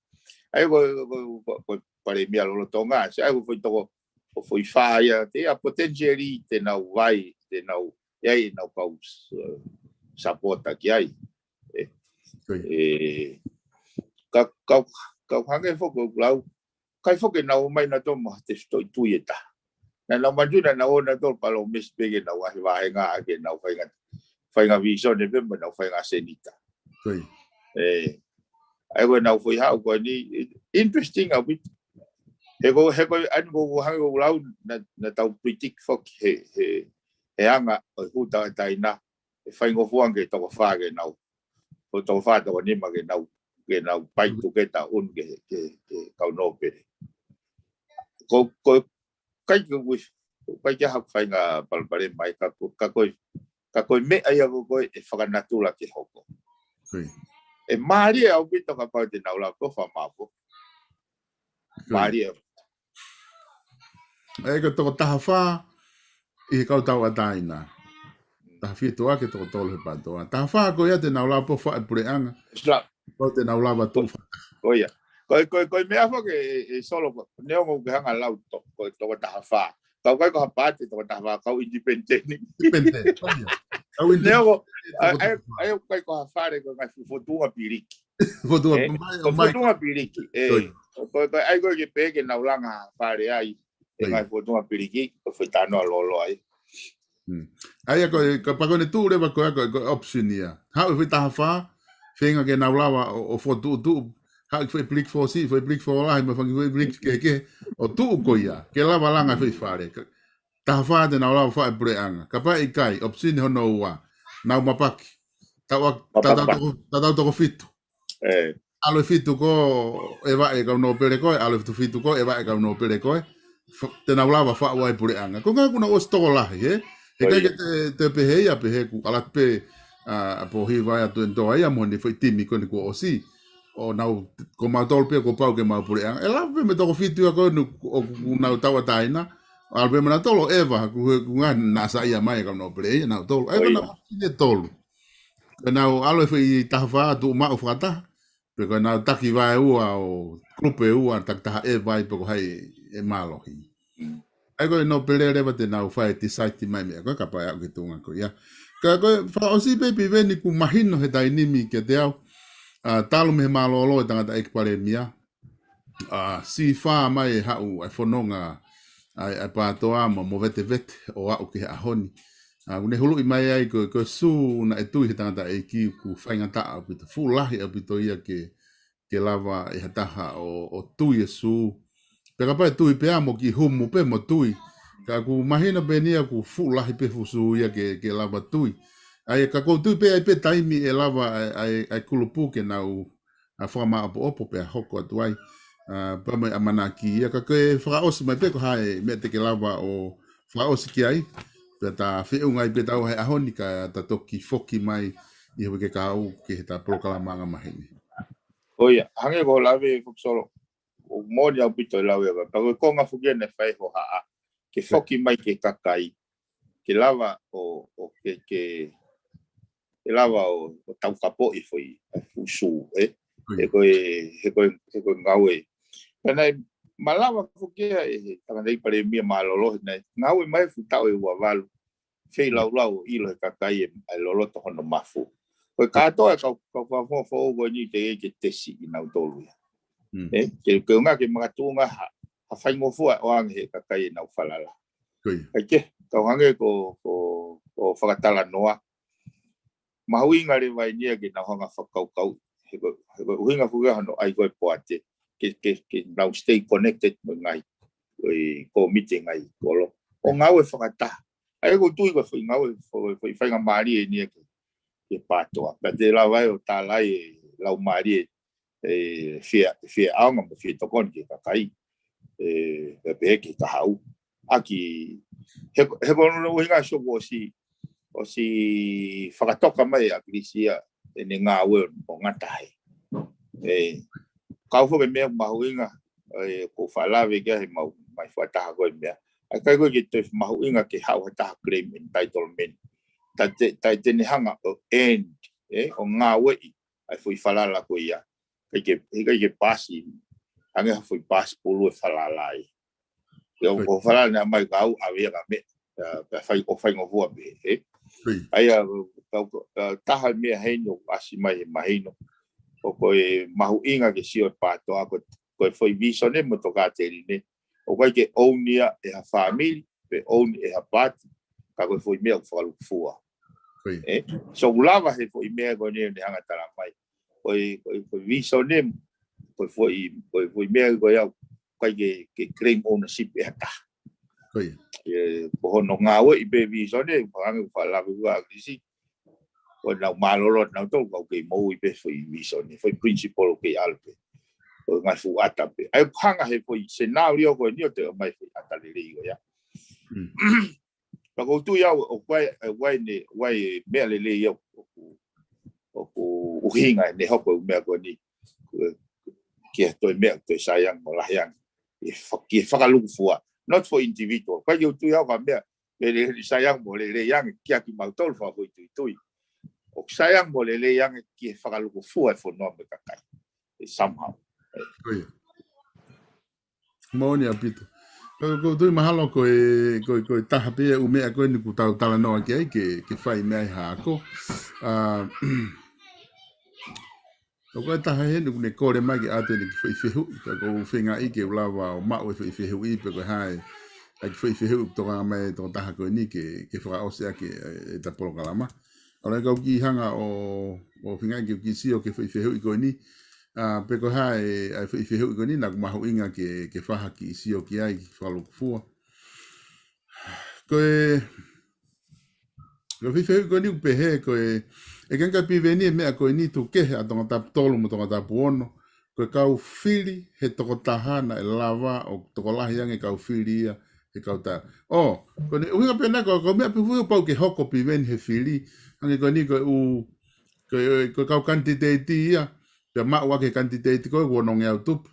ʻA ia ko, ko, ko, ko palēmia lolotonga, sai ko e foʻi toko, ko e foʻi fā ia, te ia potentially te nau vai, te nau, ʻi ai ʻenau kau, eh, sapota ki ai. ʻE, ʻe, ka, ka, ka hangē foki ʻoku lau, ʻikai foki ke nau ō mai nautolu mo ha tefitoʻi tui ʻe taha. Naʻa nau manatuʻi naʻa nau ō nautolu palōmesi pē ke nau ʻai vāhenga, ke nau fainga, fainga vīsone pē mo nau fainga senita. ʻE, ʻa ia ko ʻenau foʻi haʻu ko eni, interesting ʻaupito. He ko, he ko, ʻa eni ko, ko hangē ko ʻeku lau, naʻa, naʻa tau predict foki he, he, he anga ʻo e hū tauʻatāina, ʻe faingofua ange toko fā ke nau, ko toko fā, toko nima ke nau, ke nau pai tuketa ʻunu ke, ke, ke kau nōpele. Ko, ko, ʻikai ke ui, ʻikai ke haʻaku fainga palopalema ai ka ko, ka ko e, ka ko e meʻa ia ko, ko e fakanatula ke hoko. ʻE mālie ʻaupito kapau te nau lava ko e fakamaʻopoʻopo. Mālie. ʻE ko e toko taha fā ʻi he kau tauʻatāina. Taha fitu ʻa e toko tolu he PTOA. Taha fā ko ia te nau lava pē ʻo fai e puleʻanga. Kapau te nau lava tuʻu fakataha. Ko ia. Ko e, ko e, ko e meʻa foki ʻe, ʻe Solo ko, neongo ke hanga lau to-, ko e toko taha fā. Kau kai ko ha paati toko taha fā, kau independent. Independent, ko ia. Au in Neongo, ai, ai, ai, ʻoku ʻikai ko ha fale ko e ngaahi fokotuʻunga piliki. Fokotuʻunga, ē? Mai, Ko e mai. fokotuʻunga piliki, ē. Oi. Ko, ko, ʻai ko ē ke pehē ke nau langa ha fale ai. ʻE Oi. ngaahi fokotuʻunga piliki, ko e foʻi talanoa lōloa ai. Hmm. ʻA ia ko e, kapau ko ʻene tuʻu leva ko e, ko e, ko e option ia. Haʻu e foʻi taha fā, feinga ke nau lava ʻo, ʻo fokotuʻutuʻu. Haʻu e foʻi piliki fōsiʻi, foʻi piliki fōlahi, mo e fanga kiʻi foʻi piliki kehekehe, ʻo tuʻu ko ia. Ke lava langa e foʻi fale. Ka, taha fā te nau lava fai e puleʻanga. Kapau ʻe ʻikai, option hono ua. Nau mapaki. Tau a, Mapaki. tau, tau toko, tau, tau toko fitu. ʻE. ʻAlu e fitu ko ē ʻe vaʻe kau nōpele ko ē, ʻalu e fitu fitu ko ē ʻe vaʻe kau nōpele ko ē. Fa-, te nau lava faʻu ai e puleʻanga. Ko e ngaahi kuo nau ʻosi tokolahi, ē? He ʻIkai ʻIo. ke te, te pehē ia, pehē kuo ʻalu atu pē, ʻa, ʻa Pōhiva ia Tuʻi Toa ia mo ʻene foʻi timi ko eni kuo ʻosi. ʻO nau, ko mautolu pē kuo pau ke maʻu puleʻanga. ʻE lava pē mei he toko fitu ia ko eni ʻoku, ʻoku nau tauʻatāina. ʻAlu pē mo nautolu ʻeva, ko e, ko e ngaahi naʻa saiʻia mai e kau nōpele ia nautolu. ʻAi ko ʻIo. nau ʻi he tolu. Ko ʻenau ʻalu e foʻi taha fā tuʻu maʻu fakataha. Pe ko ʻenau taki vaeua ʻo kulupu ʻe ua, taki taha ʻeva ai pe ko hai ʻe mālohi. Mm. ʻAi ko e nōpele leva te nau fai e decide mai meʻa ko ē kapau ʻe aʻu ki he tuʻunga ko ia. Ka ko e fakaʻosi pē Piveni kuo mahino he taimi ni kiate au. ʻA, talu mei he mālōlō e tangataʻeiki palēmia. ʻA, sio mai e haʻu e fononga ʻa e, ʻa e PATOA mo, mo Vetevete ʻo aʻu ki he ʻaho ni. ʻA, ʻoku ne huluʻi mai ai ko, ko e sū naʻe tui he tangataʻeiki ʻoku faingataʻa ʻaupito, fuʻu lahi ʻaupito ia ke, ke lava ʻe ha taha ʻo, ʻo tui e sū. Pea kapau ʻe tui pē ia mo kiʻi humu pē mo tui. Ka ʻoku mahino pē eni ia ʻoku fuʻu lahi pē fuʻu sū ia ke, ke lava tui. ʻA ia ka ʻoku ou tui pē ʻe ʻi ai pē taimi ʻe lava ʻa e, ʻa e, ʻa e kulupu ke nau ʻa fakamāʻopoʻopo pea hoko atu ai. ʻA, pea mo e ʻamanaki ia ka ko e fakaʻosi mai pē ko e hā e meʻa te ke lava ʻo fakaʻosi ki ai. Pea ta feʻunga ai pē tau he ʻaho ni ka ta toki foki mai ʻi he uike kahaʻu ki heʻeta polokalama angamaheni. ʻIo, hangē ko e lave Fakasolo. ʻOku moʻoni ʻaupito e lave ʻa, pea ko e konga foki ia naʻe fai hohaʻa. Ke foki mai ki he kakai. Ke lava ʻo, ʻo ke, ke, ke lava ʻo, ʻo taukapoʻi e foʻi, ʻa e fuʻu sū, ē? ʻIo. He ko e, he ko e, he ko e ngāue. Pea naʻe malava foki ia ʻe he tangataʻeiki palēmia mālōlō he naʻe ngāue mai fuʻu taʻu ʻe ua valu. Feilaulau ʻo ʻilo he kakai e, e loloto hono mafu. Ko e kātoa e kau, kau fakafofonga foʻou ko eni teʻeki ke tesi ʻi nautolu ia. Mm. Ē? Ke, ke ʻuhinga ke makatuʻunga ha, ha faingofua ʻo ʻoange he kakai ʻenau falala. Ko ia. ʻAi ke, kau hangē ko, ko, ko fakatalanoa. Mahuʻinga leva eni ia ke nau hanga fakakaukau. He ko, he ko e ʻuhinga foki ia hono ʻai ko e poate. Ke, ke, ke nau stay connected mo e ngaahi, ko e kōmiti ngaahi kolo. ʻO ngāue fakataha. ʻAi ʻoku ou tui ko e foʻi ngāue, foʻi, foʻi faingamālie eni ia ke, ke PATOA. Pea te lava ai ʻo tālai e laumālie e fie, fie ʻaonga mo fie tokoni ki he kakai. ʻE, pea pehē ki he kahaʻu. ʻAki, he, he ko hono ʻuhinga Soko ʻosi, ʻosi fakatoka mai ʻa ʻAkilisi ia ʻene ngāue ʻo ngata ai. ʻE, kau foki e meʻa mahuʻinga, ʻe, ko e fakalave ki ai he mau, mai fakataha ko e meʻa. ʻAi ʻikai ko e ke toe mahuʻinga ke haʻu ha taha claim entitlement. Ta te, ta te ne hanga ʻo end, ʻe, ʻo ngāueʻi ʻa e foʻi falala ko ia. ʻIkai ke, ʻikai ke paasi, hangē ha foʻi paasi pulu e falala ai. Ia ʻo, ʻIo. ʻo falala naʻe mai kau ʻave ia ka meʻa, ʻa, pea fai, ʻo faingofua pē, ē? ʻIo. ʻA ia, ʻa, ʻa, taha meʻa heni ʻoku ʻasi mai he mahino. ʻO ko e mahuʻinga ke sio e PATOA, ko, ko e foʻi visone mo e tokāteline. ʻOku ʻikai ke own ia ʻe ha fāmili, pe own ʻe ha paati, ka ko e foʻi meʻa ʻoku fakalukufua. Ko ia. Ē? So ʻoku lava he foʻi meʻa ko eni ʻo ne hanga tala mai. Ko e, ko e, ko e visone, ko e foʻi, ko e foʻi meʻa ko ia, ʻikai ke, ke claim ownership ʻe ha taha. Ko ia. ʻE, ko hono ngāueʻi pē visone, ko e hangē ko e fakalave ʻa ʻAkilisi. Ko ʻenau mālōlō nautolu, kau kei moʻui pē foʻi visone, foʻi principle kei ʻalu pē. Ko e ngaahi fuʻu ʻata pē. ʻAi ʻoku hanga he foʻi scenario ko eni ʻo toe ʻomai foʻi ʻata lelei ko ia. Mm. Ka ʻoku ou tui au, ʻoku ʻi ai, ʻoku ʻi ai ne, ʻoku ʻi ai e meʻa lelei au, ʻoku, ʻoku ʻuhinga ne hoko e meʻa ko eni. Ko e, ki he toe meʻa, toe saiangi mo lahi ange. ʻE fa-, ke fakalukufua. Not for individual. ʻIkai ke u tui au ka meʻa, ke le, le saiangi mo lelei ange, kia kimautolu fakafoʻituitui. ʻOku saiangi mo lelei ange ki he fakalukufua e fonua mo e kakai. ʻE somehow. Ko ia. Moʻoni ʻaupito. Ko, ko tui mahalo ko e, ko e, ko e taha pē ia ʻū meʻa ko eni ʻoku tau talanoa ki ai ke, ke fai mei ai ha ako. ʻA, ʻoku ʻi ai e taha heni ʻoku ne kole mai ke ʻoatu ʻene kiʻi foʻi fehuʻi, ka ʻoku ou feingaʻi ke u lava ʻo maʻu e foʻi fehuʻi pe ko e hā e kiʻi foʻi fehuʻi ʻoku tokanga mai e tokotaha ko eni ke, ke fakaʻosi ʻaki e, ʻeta polokalama. ʻA ia ka u kiʻi hanga ʻo, ʻo feingaʻi ke u kiʻi sio ki he foʻi fehuʻi ko eni, ʻa, pe ko e hā e, ʻa e foʻi fehuʻi ko eni naʻa ʻoku mahuʻinga ke, ke fai ha kiʻi sio ki ai, kiʻi fakalūkufua. Ko e, ko e foʻi fehuʻi ko eni ʻoku pehē, ko e, ʻe ʻikai ke Piveni e meʻa ko eni tuku kehe ʻa Tongatapu tolu mo Tongatapu ono, ko e kau fili he tokotaha naʻe lava ʻo tokolahi ange kau fili ia he kautaha. ʻŌ, ko ʻene ʻuhinga pē ena ko e, ko e meʻa pē ʻoku pau ke hoko Piveni he fili, hangē ko eni ko e ʻū, ko e, ko e kau kanititeiti ia, pea maʻu ʻaki e kanititeiti ko e ʻū onongeau tupu.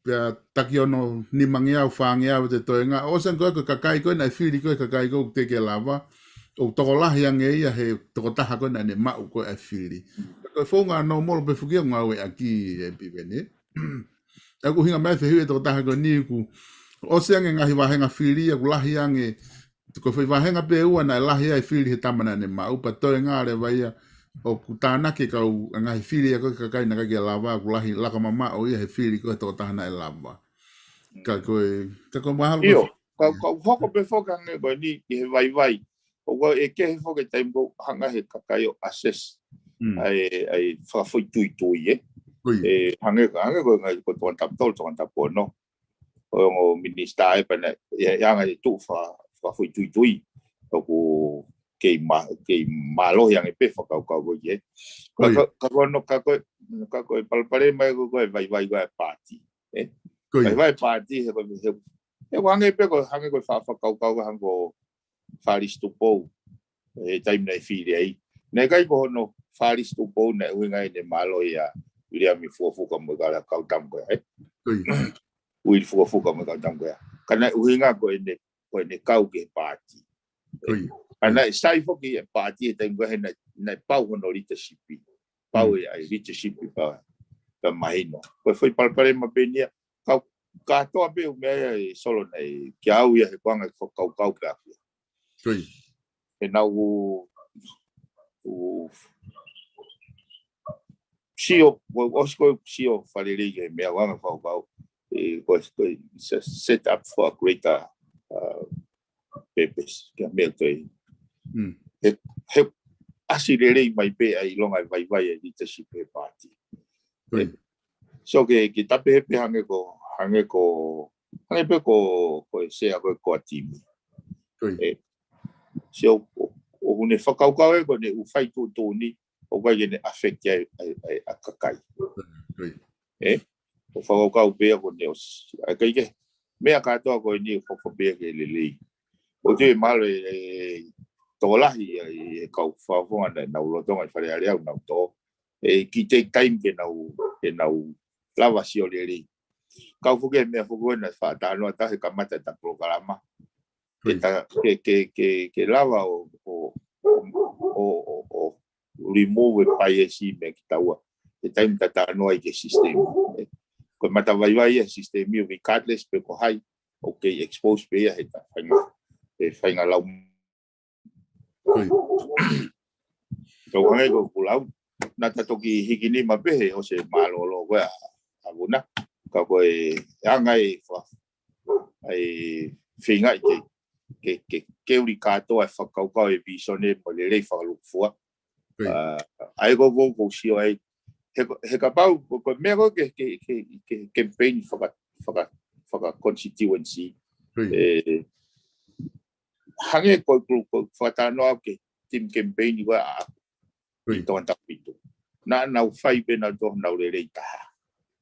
Pea taki ono nimangeau, fāngeau te toenga. ʻOsi ange ko e, ko e kakai ko ē naʻe fili ko e kakai ko ē ʻoku teʻeki ke lava. ʻO tokolahi ange ia he tokotaha ko ē naʻa ne maʻu ko e ʻa e fili. Ko e founga ʻa e nōmolo pē foki ʻoku ngāueʻaki ʻe Piveni. ʻA ia ʻoku ʻuhinga mai e fehuʻi e tokotaha ko eni ʻoku ʻosi ange ngaahi vāhenga fili, ʻoku lahi ange, ko e foʻi vāhenga pē ʻe ua naʻe lahi ai e fili he tama naʻa ne maʻu, pea toenga leva ia ʻoku tānaki e kau ngaahi fili ia ko e kakai naʻe ʻikai ke lava, ʻoku lahi laka mamaʻo ia he fili ko e tokotaha naʻe lava. Ka ko e, ka ko e mahalo ʻIo, ko ka, ka hoko pē foki ange ko eni ʻi he vaivai. ʻOku ʻi ai e kehe foki e taimi ʻoku hanga he kakai ʻo assess. Mm. ʻA e, ʻa e fakafoʻituitui, ē. Ko ia. ʻE, hangē, hangē ko e ngaahi ko Tongatapu tolu, Tongatapu ono. ʻO e ongo minisitā ē pea naʻe, ʻe, ʻe hanga ʻe tuʻu fa, fakafoʻituitui. ʻOku kei ma, kei mālohi ange pē fakakaukau ko ē. Ka, Ko ia. ka, ka ko hono, ka ko e, ka ko e palopalema ia ko e, ko e vaivai ko e paati. Ē? Ko ia. Vaivai paati he ko e, he, he ʻoku hangē pē ko e, hangē ko e fa, fakakaukau hangē ko Falesi Tupou. He taimi naʻe fili ai. Naʻe ʻikai ko hono Falesi Tupou naʻe ʻuhinga ʻene mālohi ʻa Viliami Fukofuka mo e kau, kau tama ko ē, ē? Ko ia. Uili Fukofuka mo e kau tama ko ē. Ka naʻe ʻuhinga ko ʻene, ko ʻene kau ki he paati. Ko ia. ʻA ia naʻe sai foki e paati he taimi ko ē he naʻe, naʻe pau hono leadership. Pau Mm. e ʻa e leadership pea, pea mahino. Ko e foʻi palopalema pē eni ia, ka, kātoa pē ʻū meʻa ia ʻe Solo naʻe, kiate au ia he ʻoku anga e fakakaukau pē ʻaku ia. Ko ia. ʻE naʻa ku, ku sio, ko, ʻosi ko e sio fakalelei ki he meʻa ʻoku anga e fakakaukau. ʻE, ko e, ko e, it's a set up for a greater, uh, purpose. Ki he meʻa ko ē. Mm. He, he ʻasi lelei mai pē ʻa e ʻilonga e vaivai e leadership he paati. Ko ia. So ke, ke tape he pē hangē ko, hangē ko, hangē pē ko, ko e sea ko e ʻa e timi. Ko ia. ʻE, so, ʻo, ʻoku ne fakakaukau ē ko ʻene ʻū fai tuʻutuʻuni, ʻoku ʻikai ke ne affect ai, ai, ai, ʻa e kakai. Ko ia. ʻE, ʻo fakakaukau pē ia ko ʻene ʻosi. ʻA ia ʻikai ke, meʻa kātoa ko eni ʻoku hoko pē ia ke lelei. ʻOku ou tui mahalo ʻe, ʻe tokolahi ia ʻi he kau fakafofonga naʻa nau lolotonga ʻi Fale Alea ʻoku nau tō. ʻE kiʻi take time ke nau, ke nau lava sio lelei. Kau foki he meʻa foki ko ē naʻe fakatalanoa atu he kamata ʻeta polokalama. Ke Ko ia. ta, ke, ke, ke, ke lava ʻo, ʻo, ʻo, ʻo, ʻo, ʻo remove e bias mei kitaua. He taimi ʻoku ta talanoa ai ki he system. Ko e matavaivai ia he system ia regardless pe ko hai, ʻoku kei expose pē ia heʻeta faʻahinga, he faʻahinga lau. Ko ia. Kau hangē ko ʻeku lau, naʻa ta toki hiki nima pē he ʻosi e mālōlō ko ē ʻa, ʻa Vuna. Ka ko e anga e fa, ʻai feingaʻi ke, ke, ke, ke uli kātoa e fakakaukau e visone mo e lelei fakalūkufua. Ko ia. ʻA, ʻa ia ko ʻeku, ʻeku sio ai. He, he kapau, ko, ko e meʻa ko ē ke, ke, ke, ke campaign faka, faka, faka constituency. Ko ia. ʻE, hangē ko ʻeku, ko ʻeku fakatalanoa ki he team campaign ko ē ʻa, Ko ia. ʻi Tongatapu fitu. Naʻa nau fai pē nautolu honau lelei taha.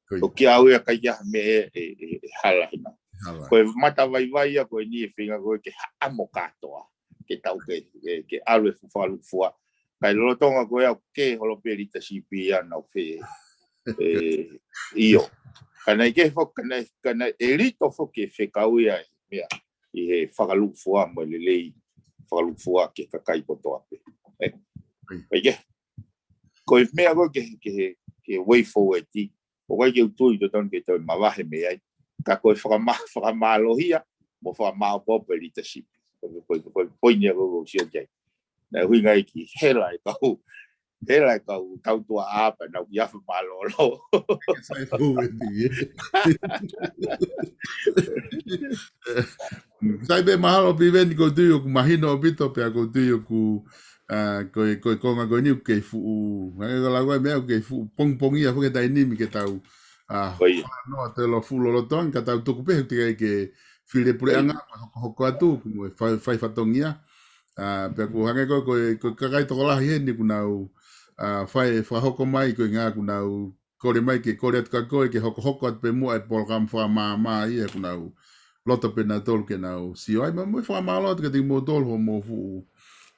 Ko ia. ʻOku ʻikai ke ʻi ai ha meʻa ʻe, ʻe, ʻe, ʻe hala hena. Hala. Ko e matavaivai ia ko eni ʻe feinga ko ē ke haʻamo kātoa. Ke tau ke, ke, ke ʻalu e fuʻu fakalūkufua. Kae lolotonga ko ē ʻoku kē holo pē leadership ia nau fē. ʻE, ʻio. Ka naʻe ʻikai foki, ka naʻe, ka naʻe ʻelito foki e fekau ia e meʻa ʻi he fakalūkufua mo e lelei fakalūkufua ki he kakai kotoa pē. ʻE, ʻIkai. ʻIkai ke. Ko e meʻa ko ē ke, ke, ke way forward ʻi, ʻoku ʻikai ke u tui ʻoku totonu ke toe mavahe mei ai. Ka ko e fakama, fakamālohia, mo fakamaʻopoʻopo e leadership. Ko e, ko e, ko e poini ia ʻoku ou sio ki ai. Naʻe ʻuhinga ia ki he hela e kau, hela e kau tautua ʻa pea nau ki afe mālōlō. Sai pē, mahalo Piveni, ʻoku ou tui ʻoku mahino ʻaupito pea ʻoku ou tui ʻoku, ʻa, ko e, ko e konga ko eni ʻoku kei fuʻu, hangē ko e lau ko e meʻa ʻoku kei fuʻu pongipongia foki e taimi ni ke tau, ʻa, ʻo ia, noa te lo fuʻu lolotonga ka tau tuku pē he ʻoku teʻeki ai ke fili e puleʻanga, ʻo ia, ko e hokohoko atu, ko e fai, fai fatongia. ʻA, pea ʻoku hangē ko e, ko e, ko e kakai tokolahi heni ʻoku nau, ʻa, fai fakahoko mai ko e ʻuhinga ʻoku nau kole mai ke kole atu kia koe ke hokohoko atu pē muʻa e polokalama fakamaama ia ʻoku nau loto pē nautolu ke nau sio ai. Mo e fakamālō atu kiate kimoutolu hoʻomou fuʻu,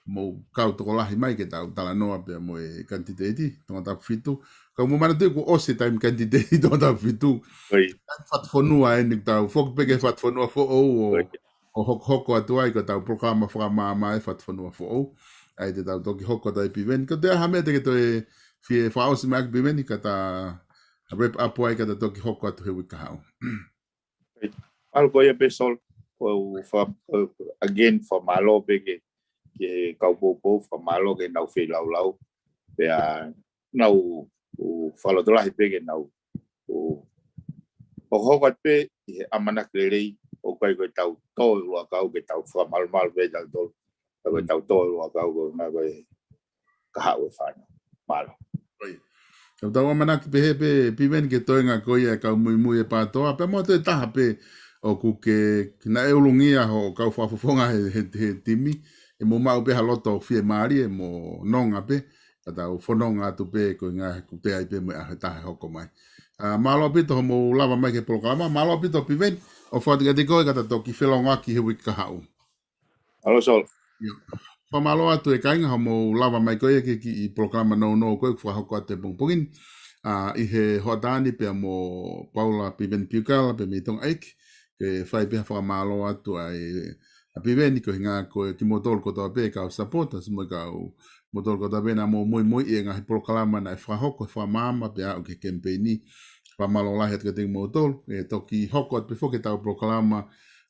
mou kau tokolahi mai ke tau talanoa pea mo e kanititeiti Tongatapu fitu. Ka mou manatuʻi kuo ʻosi e taimi kanititeiti Tongatapu fitu. ʻOi. Taimi Fatufonua eni, tau foki pē ki he Fatufonua foʻou ʻo, ʻoi, ʻo hokohoko atu ai ko ʻetau polokalama fakamaama e Fatufonua foʻou. ʻA ia te tau toki hoko atu ai Piveni. Ka ʻoku toe ʻi ai ha meʻa te ke toe fie fakaʻosi mai ʻaki Piveni, ka ta wrap up ai ka ta toki hoko atu he uike kahaʻu. Mālō, ko ia pē Sol, ko e fa-, ko e again, fakamālō pē ki he, ki he kau poupou, fakamālō ki heʻenau feilaulau. Pea nau, ʻoku fakalotolahi pē ke nau, ʻoku hokohoko atu pē ʻi he ʻamanaki lelei, ʻoku ʻikai ko ʻetau tō ʻi he ʻuluʻakau, ke tau fakamalumalu pē tautolu, ka ko ʻetau tō ʻi he ʻuluʻakau ko e ʻuhinga ko e kahaʻu e fānau. Mālō. ʻOi. Tau, tau ʻamanaki pehē pē Piveni ke toenga ko ia e kau muimui e PATOA, pea mo e toe taha pē ʻoku ke, naʻe ulungia hoʻo kau fakafofonga he, he, he timi, ʻe mou maʻu pē ha loto fiemālie mo nonga pē, ka tau fononga atu pē ko e ʻuhinga he ʻoku toe ʻi ai pē mo e ʻaho ʻe taha ʻe hoko mai. ʻA, mālō ʻaupito hoʻomou lava mai ki he polokalama, mālō ʻaupito Piveni, ʻofa atu kiate koe ka ta toki felongoaki he uike kahaʻu. Mālō Sol. ʻIo. Fakamālō atu e kāinga hoʻomou lava mai ko ia ki he kiʻi polokalama nounou ko ē ʻoku fakahoko atu he pongipongi ni. ʻA, ʻi he hoʻatā ni pea mo Paula Piveni Piukala pea mei Tonga ʻEiki, ke fai pē ha fakamālō atu ai ʻa Piveni ko e ʻuhinga ko e kimoutolu kotoa pē kau supporters mo e kau, moutolu kotoa pē naʻa mou muimui ʻi he ngaahi polokalama naʻe fakahoko he fakamaama pea aʻu ki he kemipeini. Fakamālō lahi atu kiate kimoutolu, ʻe toki hoko atu pē foki ʻetau polokalama,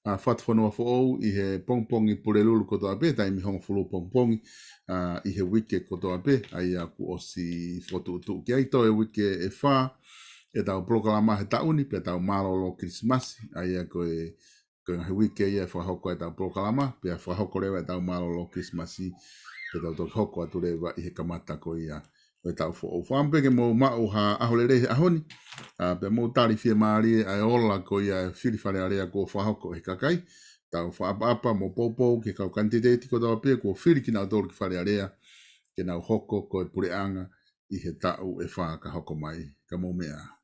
ʻa, Fatufonua foʻou ʻi he pongipongi Pulelulu kotoa pē, taimi hongofulu pongipongi, ʻa, ʻi he uike kotoa pē, ʻa ia kuo ʻosi fokotuʻutuʻu ki ai. Toe uike ʻe fā ʻetau polokalama he taʻu ni, pea tau mālōlō Kilisimasi, ʻa ia ko e, ko e ngaahi uike ia ʻe fakahoko ai ʻetau polokalama, pea fakahoko leva ʻetau mālōlō Kilisimasi, pea tau toki hoko atu leva ʻi he kamata ko ia ʻo e taʻu foʻou. Fakaʻamu pē ke mou maʻu ha ʻaho lelei he ʻaho ni, ʻa, pea mou tali fiemālie ʻa e ola ko ia e fili Fale Alea kuo fakahoko ʻe he kakai. Tau fakaʻapaʻapa mo poupou ki he kau kanititeiti kotoa pē kuo fili kinautolu ki Fale Alea ke nau hoko ko e puleʻanga ʻi he taʻu ʻe fā ka hoko mai. Ka mou meʻa ā.